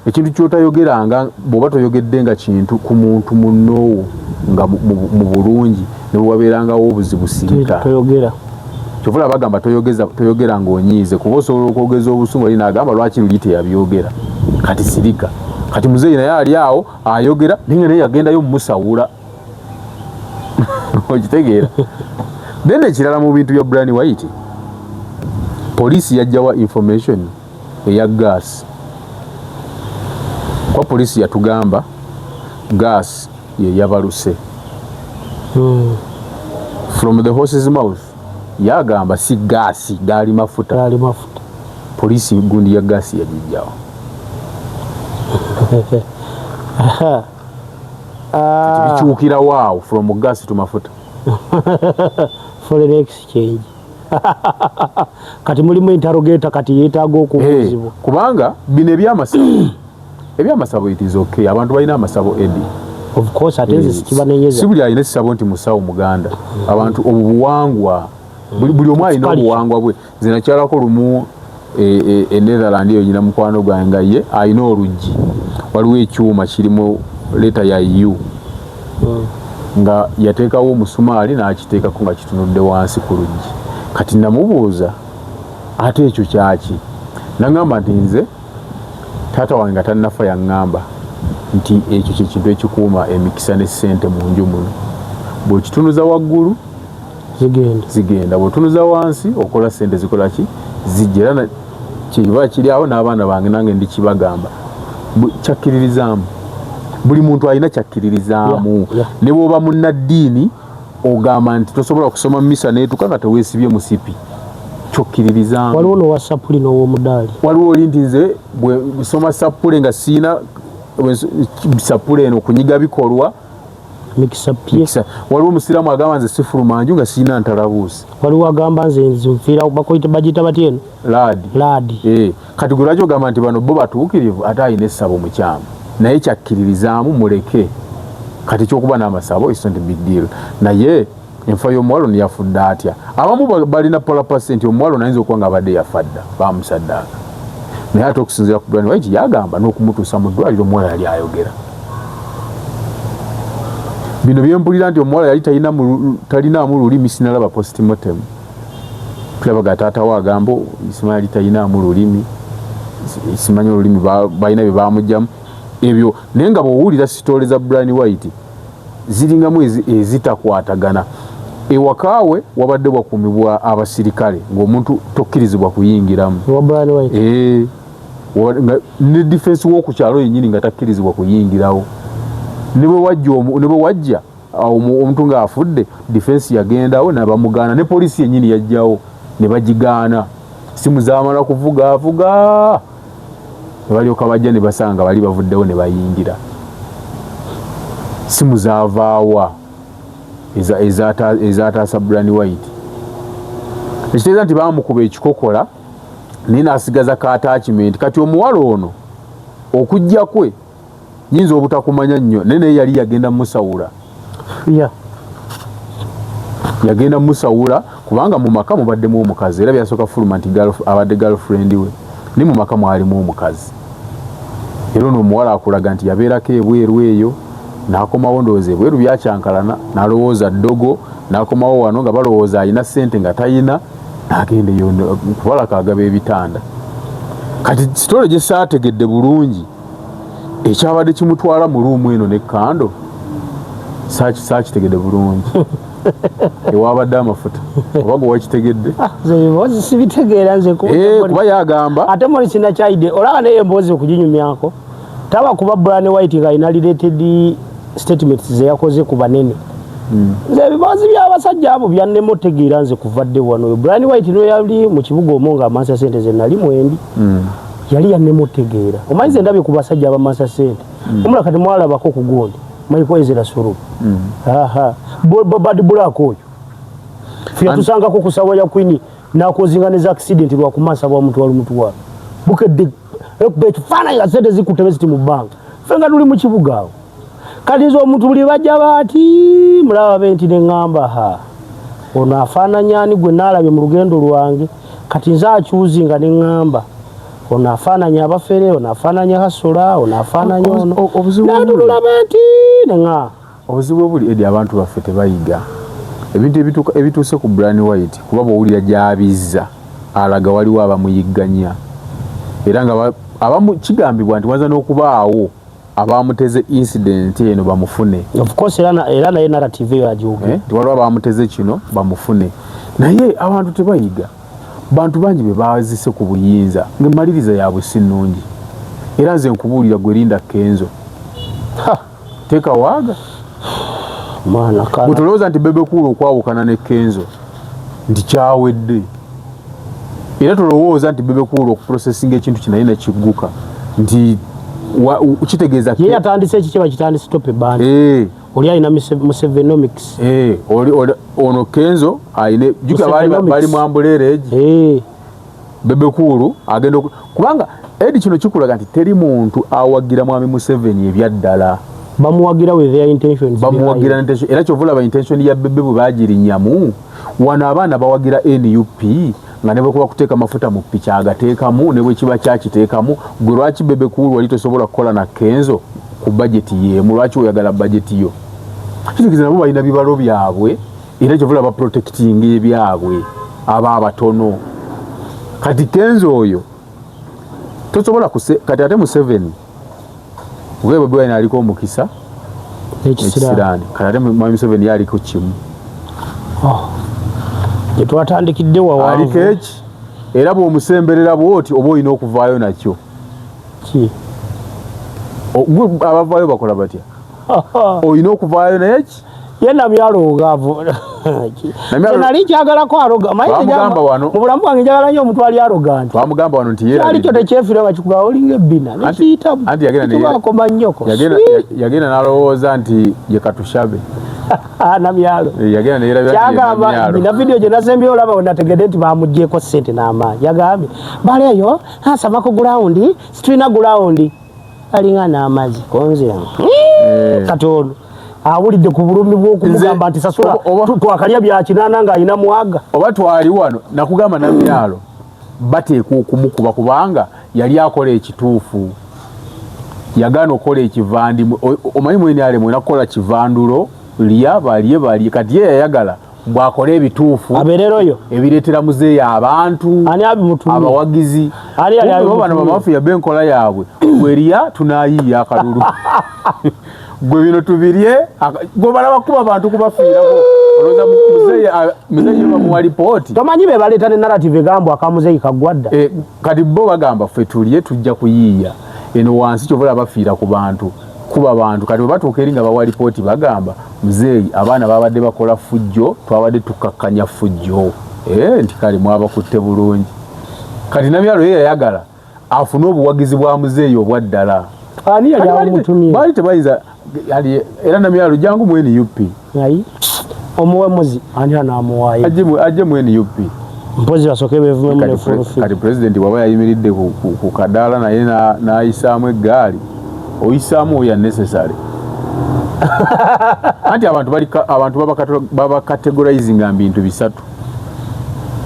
ekintu kyotayogeranga, bw'oba toyogedde nga kintu ku muntu munnoowo nga mu bulungi, ne bwe wabeerangawo obuzibu, sirika. Toyogera. Kyova olaba bagamba toyogera ng'onyiize, kuba osobola okwogeza obusungu, oli n'agamba lwaki luli teyabyogera. Kati sirika. Kati muzeeyi naye ali awo ayogera, naye nga naye yagendayo mumusawula, okitegeera? Then ekirala mu bintu bya Brian White, poliisi yajjawa information eya gas? Kuba poliisi yatugamba gas ye yabaluse. From the horse's mouth, yagamba si gaasi, gaali mafuta. Gaali mafuta. Poliisi gundi ya gaasi yagijjawo? Ah, bikyukira waawo from gas to mafuta. Foreign exchange. Kati mulimu interrogator, kati yeetaaga okubuuzibwa. Kubanga bino ebyamasabo, it is okay, abantu balina amasabo, Edi. Of course, ate nze Si sikibanenyeza. Buli alina ekisabo nti musawo muganda. Abantu obwo buwangwa, buli omu alina Culture. obuwangwa bwe. Nze nakyalako lumu e Netherland eyo, nyina mukwano gwange nga ye alina oluggi, waliwo ekyuma kirimu letter ya U, nga yateekawo omusumaali n'akiteekako nga kitunudde wansi ku luggi. Kati namubuuza, ate ekyo kyaki? Naŋŋamba nti nze taata wange nga tannafa yaŋŋamba nti ekyo kyekintu ekikuuma emikisa ne ssente mu nju muno. Bw'okitunuza waggulu, zigenda. Zigenda. Bw'otunuza wansi, okola ssente zikola ki? Zijja. Era kiba kiri awo n'abaana bange, nange ndikibagamba. Kyakkiririzaamu, buli muntu alina kyakkiririzaamu. Ne bw'oba munnaddiini, ogamba nti tosobola kusoma misa neetuka nga teweesibye musipi, kyokkiririzaamu. Waliwo nowa sapuli n'ow'omudaali. Waliwo oli nti nze bwe nsoma sapule nga siina sapule eno kunyiga bikolwa. Mikisa pye. Mikisa. Waliwo omusiraamu agamba nze sifuluma nju nga siina ntalabuusi. Waliwo agamba nze nfiira, bakoyita bagiyita batya eno? Laadi. Laadi. Eh, kati gwe lwaki ogamba nti bano bo batuukirivu, ate alina essabo mukyamu, naye kyakkiririzaamu? Muleke. Kati kyokuba n'amasabo is not a big deal, naye enfa y'omuwala ono, yafudde atya? Abamu balina polapasi nti omuwala ono ayinza okuba nga abadde yafa dda, bamusaddaaka. Naye ate okusinziira ku Brian White, yagamba n'okumutuusa mu ddwaliro omuwala yali ayogera. Bino byempulira nti omuwala yali talinaamu lulimi, sinalaba postmortem. Tulabaga taata we agamba simanyi yali talinaamu lulimi, simanyi olulimi balina bye bamugjamu ebyo. Naye nga bw'owulira story za Brian White, ziringamu ezitakwatagana. Ewaka we wabadde wakuumibwa abasirikale, ng'omuntu tokkirizibwa kuyingiramu. Wa Brian White? Eh. Ne defense w'oku kyalo yennyini nga takkirizibwa kuyingirawo. Ne bwe wajja omuntu ng'afudde, defense yagendawo nabamugaana, ne poliisi yennyini yajjawo ne bagigaana. Simu zamala kuvuga avuga ne balyoka bajja ne basanga bali bavuddewo ne bayingira. Simu zaavaawa ezataasa Brian White? Ekitegeeza nti bamukuba ekikokola naye n'asigaza ka attachment. Kati omuwala ono okujja kwe nyinza obutakumanya nnyo, naye naye yali yagenda musawula. Yagenda musawula kubanga mu maka mubaddemu omukazi, era byasooka fuluma nti abadde girlfriend we, ne mu maka mwalimu omukazi. Era ono omuwala akulaga nti yabeerako ebweru eyo n'akomawo, ndowooza ebweru byakyankalana, n'alowooza ddogo, n'akomawo wano nga balowooza alina ssente nga tayina, n'agenda eyo kubalako agaba ebitanda. Kati story gye saategedde bulungi ekyabadde kimutwala mu room eno ne candle, saakitegedde bulungi ewabadde amafuta, oba gwe wakitegedde? Nze emboozi sibitegeera nze. Kuba yagamba Ate muli sinakyayidde olaba naye emboozi okuginyumyako taba kuba Brian White ng'alina related statements ze yakoze ku banene. Nze ebiboozi by'abasajja abo byannema otegeera nze kuva dde wano. Oyo Brian White no yali mu kibuga omwo ng'amansa sente ze nali mwendi, yali yannema otegeera. Omanyi nze ndabye ku basajja abamansa sente omula. Kati mwalabako ku gundi Michael Ezra Suru, aha Bad Black oyo fe yatusangako ku sawa ya Queen nakozinga neza accident lwakumansa bwa mutwalo mutwalo bukedde ekuba ekifaananyi nga sente zikutte ziti mu bbanga, ffe nga tuli mu kibuga awo. Kati nze omuntu buli bajja baati mulaba be nti neŋŋamba, ha, ono afaananya ani gwe naalabye mu lugendo lwange? Kati nze akyuzi nga neŋŋamba ono afaananya abafere, ono afaananya hasola, ono afaananya ono. Obuzibu obuli- Natunula nti neŋŋa Obuzibu obuli, Edi, abantu baffe tebayiga ebintu ebituuse ku Brian White, kuba bwowulira gyabizza alaga waliwo abamuyigganya, era nga abamu kigambibwa nti waza n'okubaawo abamuteze incident eno bamufune. Of course, era naye narrative eyo agyogera. Nti waliwo abamuteze kino bamufune, naye abantu tebayiga. Bantu bangi be bazise ku buyinza ng'emmaliriza yaabwe si nnungi. Era nze nkubuulira, gwe linda Kenzo. Ha, teeka waaga. Mwana kana. Bwe tolowooza nti Bebe Cool okwawukana ne Kenzo nti kyawedde, era tolowooza nti Bebe Cool okuprocessinga ekintu kinaye nekigguka nti kitegeeza Ye yatandise ekiki bakitandise tope band. Oli alina Musevenomics. Ono Kenzo ayine jukira bali Musevenomics. Bali mu umbrella egi. Bebe Cool agenda kubanga Edi kino kikulaga nti teri muntu awagira mwami Museveni ebyaddala. Bamuwagira with their intentions. Bamuwagira intention, era kyova olaba intention ya Bebe bwe bagirinyamu wano, abaana bawagira NUP nga ne bwekuba kuteeka mafuta mu piki agateekamu, ne bwe kiba kyakiteekamu. Gwe lwaki Bebe Cool wali tosobola kukola na Kenzo ku bajeti yeemu? Lwaki oyagala bajeti yo? Kitegeeza nabo balina bibalo byabwe, era kyova olaba protecting ebyabwe aba abatono. Kati Kenzo oyo tosobola kuse. Kati ate Museveni gwe Bobi Wine aliko omukisa ekisiraani. Ekisiraani. Kati ate mwami Museveni yaliko kimu. Oh. Gye twatandikidde wawanvu. Aliko eki, era bw'omusemberera bwoti oba olina okuvaayo nakyo. Ki? Gwe abavaayo bakola batya? Olina okuvaayo naye ki? Ye namyalo ngaavu. Nali nkyagalako aroga. Manyi Twamugamba wano. Mu bulamu bwange njagala nnyo omuntu ali arrogant. Twamugamba wano nti Kyali kyo yeerabidde. Tekyefira bakikuga olinga ebbina nekiyitamu. Anti yagenda Kibaakoma nnyoko. Yagenda n'alowooza nti ye Katushabe. Namyalo. Yagenda neyerabira nti ye Kyagamba Namyalo. nina vidiyo gye nasembyeyo olaba we nategedde nti bamugyeko ssente n'amaanyi. Yagambye baleeyo asaba ku ground, situlina ground, alinga n'amazzi konziramu. Kati ono awulidde ku bulumi bw'okumugamba nti sasula twakalya bya kinaana ng'alina mwaga. Oba twali wano nakugamba Namyalo bateekwa okumukuba kubanga yali akola ekituufu, yagaana okukola ekivandi. Omanyi mwene ale mwena kukola kivandulo lya balye balye. Kati ye yayagala bw'akola ebituufu Abeereroyo. Ebireetera muzeeyo abantu Ani abimutumye? abawagizi. Ani yali Kumbe bo bano abimutumye? bamafiya benkola yaabwe bwerya tunayiiya akalulu, gwe bino tubirye gwe balaba kuba bantu kubafiirako. Olowooza muzeeyi bamuwa lipooti? Tomanyi be baleeta ne narrative egambwa akamuzeeyi kaggwa dda. Kati bo bagamba ffe tulye, tujja kuyiiya eno wansi, kyova olaba bafiira ku bantu, kuba bantu. Kati bwe batuuka eri nga bawa lipooti, bagamba muzeeyi abaana babadde bakola fujjo, twabadde tukakkanya fujjo. Nti kale mwabakutte bulungi. Kati Namyalo ye yayagala afune obuwagizi bwa muzeeyi obwa ddala. Ani yali amutumye? Baali tebayinza era Namyalo jangu mu NUP. Ayi omuwemuzi ani anaamuwaayo? Ajje mu NUP. Mpozi basooke beevumemu ne full. Kati pulezidenti bw'aba yayimiridde ku kadaala naye n'ayisaamu eggaali, oyisaamu oyo unnecessary. Anti abantu bali abantu babacategorizinga mu bintu bisatu.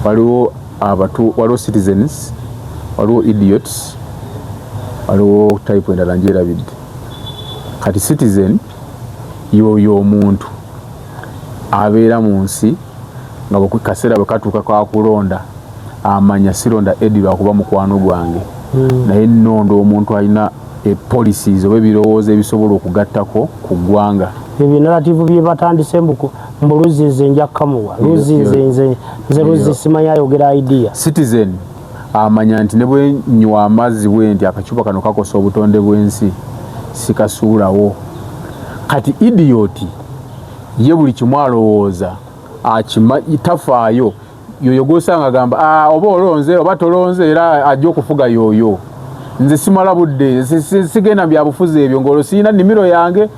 Waliwo abatu, waliwo citizens, waliwo idiots, waliwo type endala ngyerabidde. Kati citizen yoyo omuntu abeera mu nsi nga bwe kaseera bwe katuuka kakulonda amanya sironda Edi lwakuba mukwano gwange, naye nnonda omuntu alina policies oba ebirowoozo ebisobola okugattako ku ggwanga. Ebyo narrative bye batandise mbu luzzi nze nja kamuwa luzzi, nze luzzi simanyi ayogera idea. Citizen amanya nti ne bwe nywa amazzi bwe nti akacupa kano kakosa obutonde bw'ensi, sikasuulawo. Kati idiot ye buli kimu alowooza akima, tafaayo. Yoyo gwosanga agamba, "Ah, oba olonze oba tolonze, era ajja okufuga yoyo. Nze simala budde, sigenda byabufuzi ebyo, ng'olwo siyina nnimiro yange."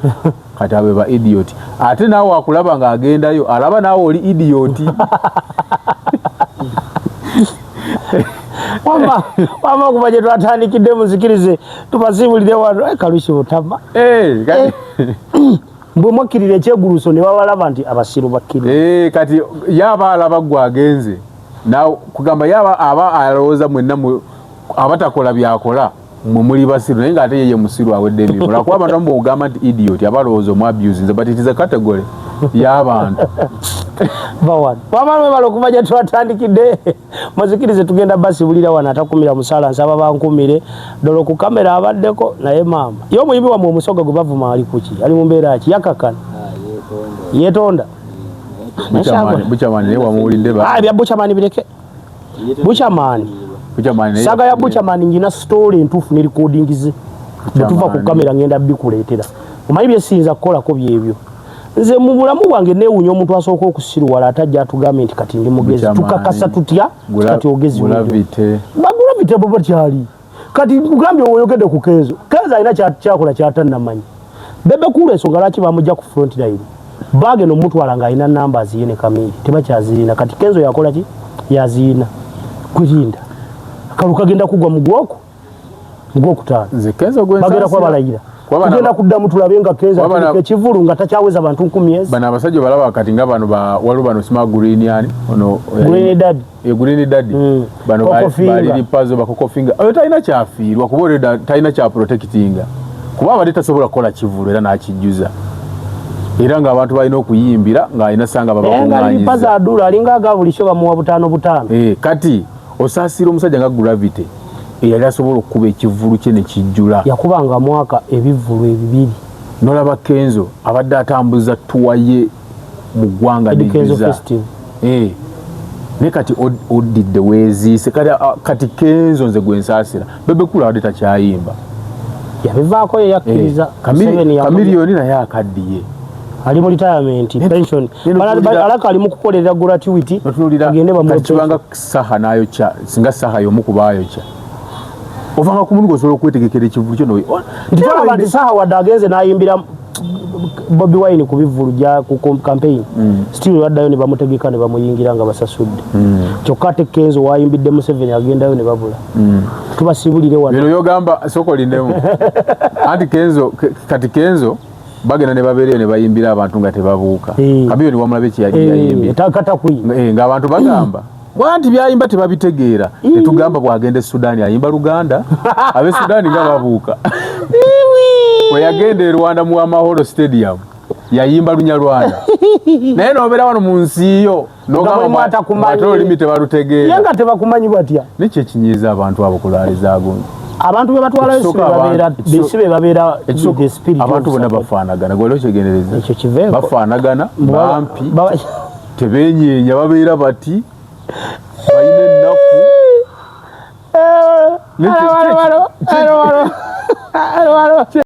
Kati abo ba idiot. Ate naawe akulaba ng'agendayo alaba naawe oli idiot. Wama okuva gye twatandikidde, muzikirize tubasiibulire wano. Kalushi butama. Mbwe mwakkirira ekyeguluso ne babalaba nti abasiru bakkirira. Kati yaba alaba gwe agenze kugamba yaba aba alowooza mwenna abatakola byakola mwe muli basiru, naye ng'ate yeye musiru awedde emirimu, lwakuba abantu abamu bwogamba nti idiot aba alowooza omu abuse, but it is a category y'abantu. Bawano wama mwebala okuva gye twatandikidde, muzikirize tugenda basibulira wano. Atakumira musaala nsaba bankumire ddala ku kamera abaddeko naye maama ye omuyimbi wamwe omusoga gwe bavuma ali kuki? Ali mu mbeera ki? Yakakana, yetonda. Buchaman naye wamuwulidde ba? Ah, ebya Buchaman bireke. Buchaman, Buchaman naye saga ya Buchaman ngina story entuufu ne recording ze. Bwe tuva ku kamera ngenda bikuleetera. Omanyi byesinza kukolako byebyo. Nze mu bulamu bwange neewuunya omuntu asooka okusiruwala ate ajja atugambye nti kati ndi mugezi. Buchaman, Tukakasa tutya kati ogezi? Gravity. Bagravity bo bakyali. Kati kugambye oyogedde ku Kenzo. Kenzo alina kyakola kyatannamanyi. Bebe Cool, ensonga lwaki bamujja ku front line, bagenda omutwala ng'alina numbers ye ne Kamiri tebakyazirina. Kati Kenzo yakola ki? Yazirina. Kulinda akalu kagenda kugwa mu gwoko mugwokutaano. Nze Kenzo gwe bagenda nsaasira. kuba balayira. Kuba tugenda kuddamu tulabe nga Kenzo Kuba ategeka ekivulu nga takyaweza bantu 10,000 ezi. Bano abasajja balaba kati nga bano ba waliwo bano sima Green, yani ono Green Daddy. Green Daddy. Bano Coco Finger. Baliri pazo ba Coco Finger oyo talina kyafiirwa kuba already talina kya protectinga, kuba abadde tasobola kukola kivulu era n'akijjuza, era ng'abantu balina okuyimbira ng'alina sanga Naye nga liri babakuŋŋaanyiza. Pazo adula alinga aga buli kyo bamuwa butaano butaano. Kati osaasira omusajja nga Gravity eyali asobola okukuba ekivulu kye ne kijjula. Yakubanga mwaka ebivvulu ebibiri. Nolaba Kenzo abadde atambuza tour ye mu ggwanga Eddy Kenzo nejjuza. Festival. Ne kati odidde weeziise kati, kati Kenzo nze gwe nsaasira. Bebe Cool abadde takyayimba. Yabivaako ye yakkiriza. Museveni Chameleone naye akaddiye. Ali mu retirement pension. Alaka ali mu kukolerera gratuity. Notunuulira agende bamuwe kati kibanga Saha n'ayokya, singa Saha y'omu ku baayokya ovanga ku muntu osobola okwetegekera ekivulu kyo nti tolaba nti Saha wadde agenze n'ayimbira Bobi Wine ku bivvulu gya ku campaign, still baddayo ne bamutegeka ne bamuyingira nga basasudde. Kyokka ate Kenzo wayimbidde Museveni agendayo ne babula. Tubasibulire wano. Bino byogamba sooka olindemu. Anti Kenzo kati Kenzo bagenda ne babeereyo ne bayimbira abantu nga tebabuuka. Chameleone wamulabe kye yayimbye. Katakuyi. Ng'abantu bagamba bwanti byayimba tebabitegeera, netugamba bwagenda e Sudaani ayimba Luganda, ab'e Sudaani nga babuuka. Bwe yagenda e Rwanda mu Amahoro Stadium yayimba Lunyarwanda, naye nobeera wano mu nsi yo Nga mulimu atakumanyi. Ate olulimi tebalutegeera. Ye nga tebakumanyi batya? Nekyo ekinyiiza abantu abo kulaaliza agundi. Abantu be batwalayo si be Ekisooka babeera si be babeera with the spirit abantu of bonna support. bafaanagana, gwali okyegendereza? Ekyo kiveeko. Bafaanagana, bampi. Tebenyeenya, babeera bati balina ennaku.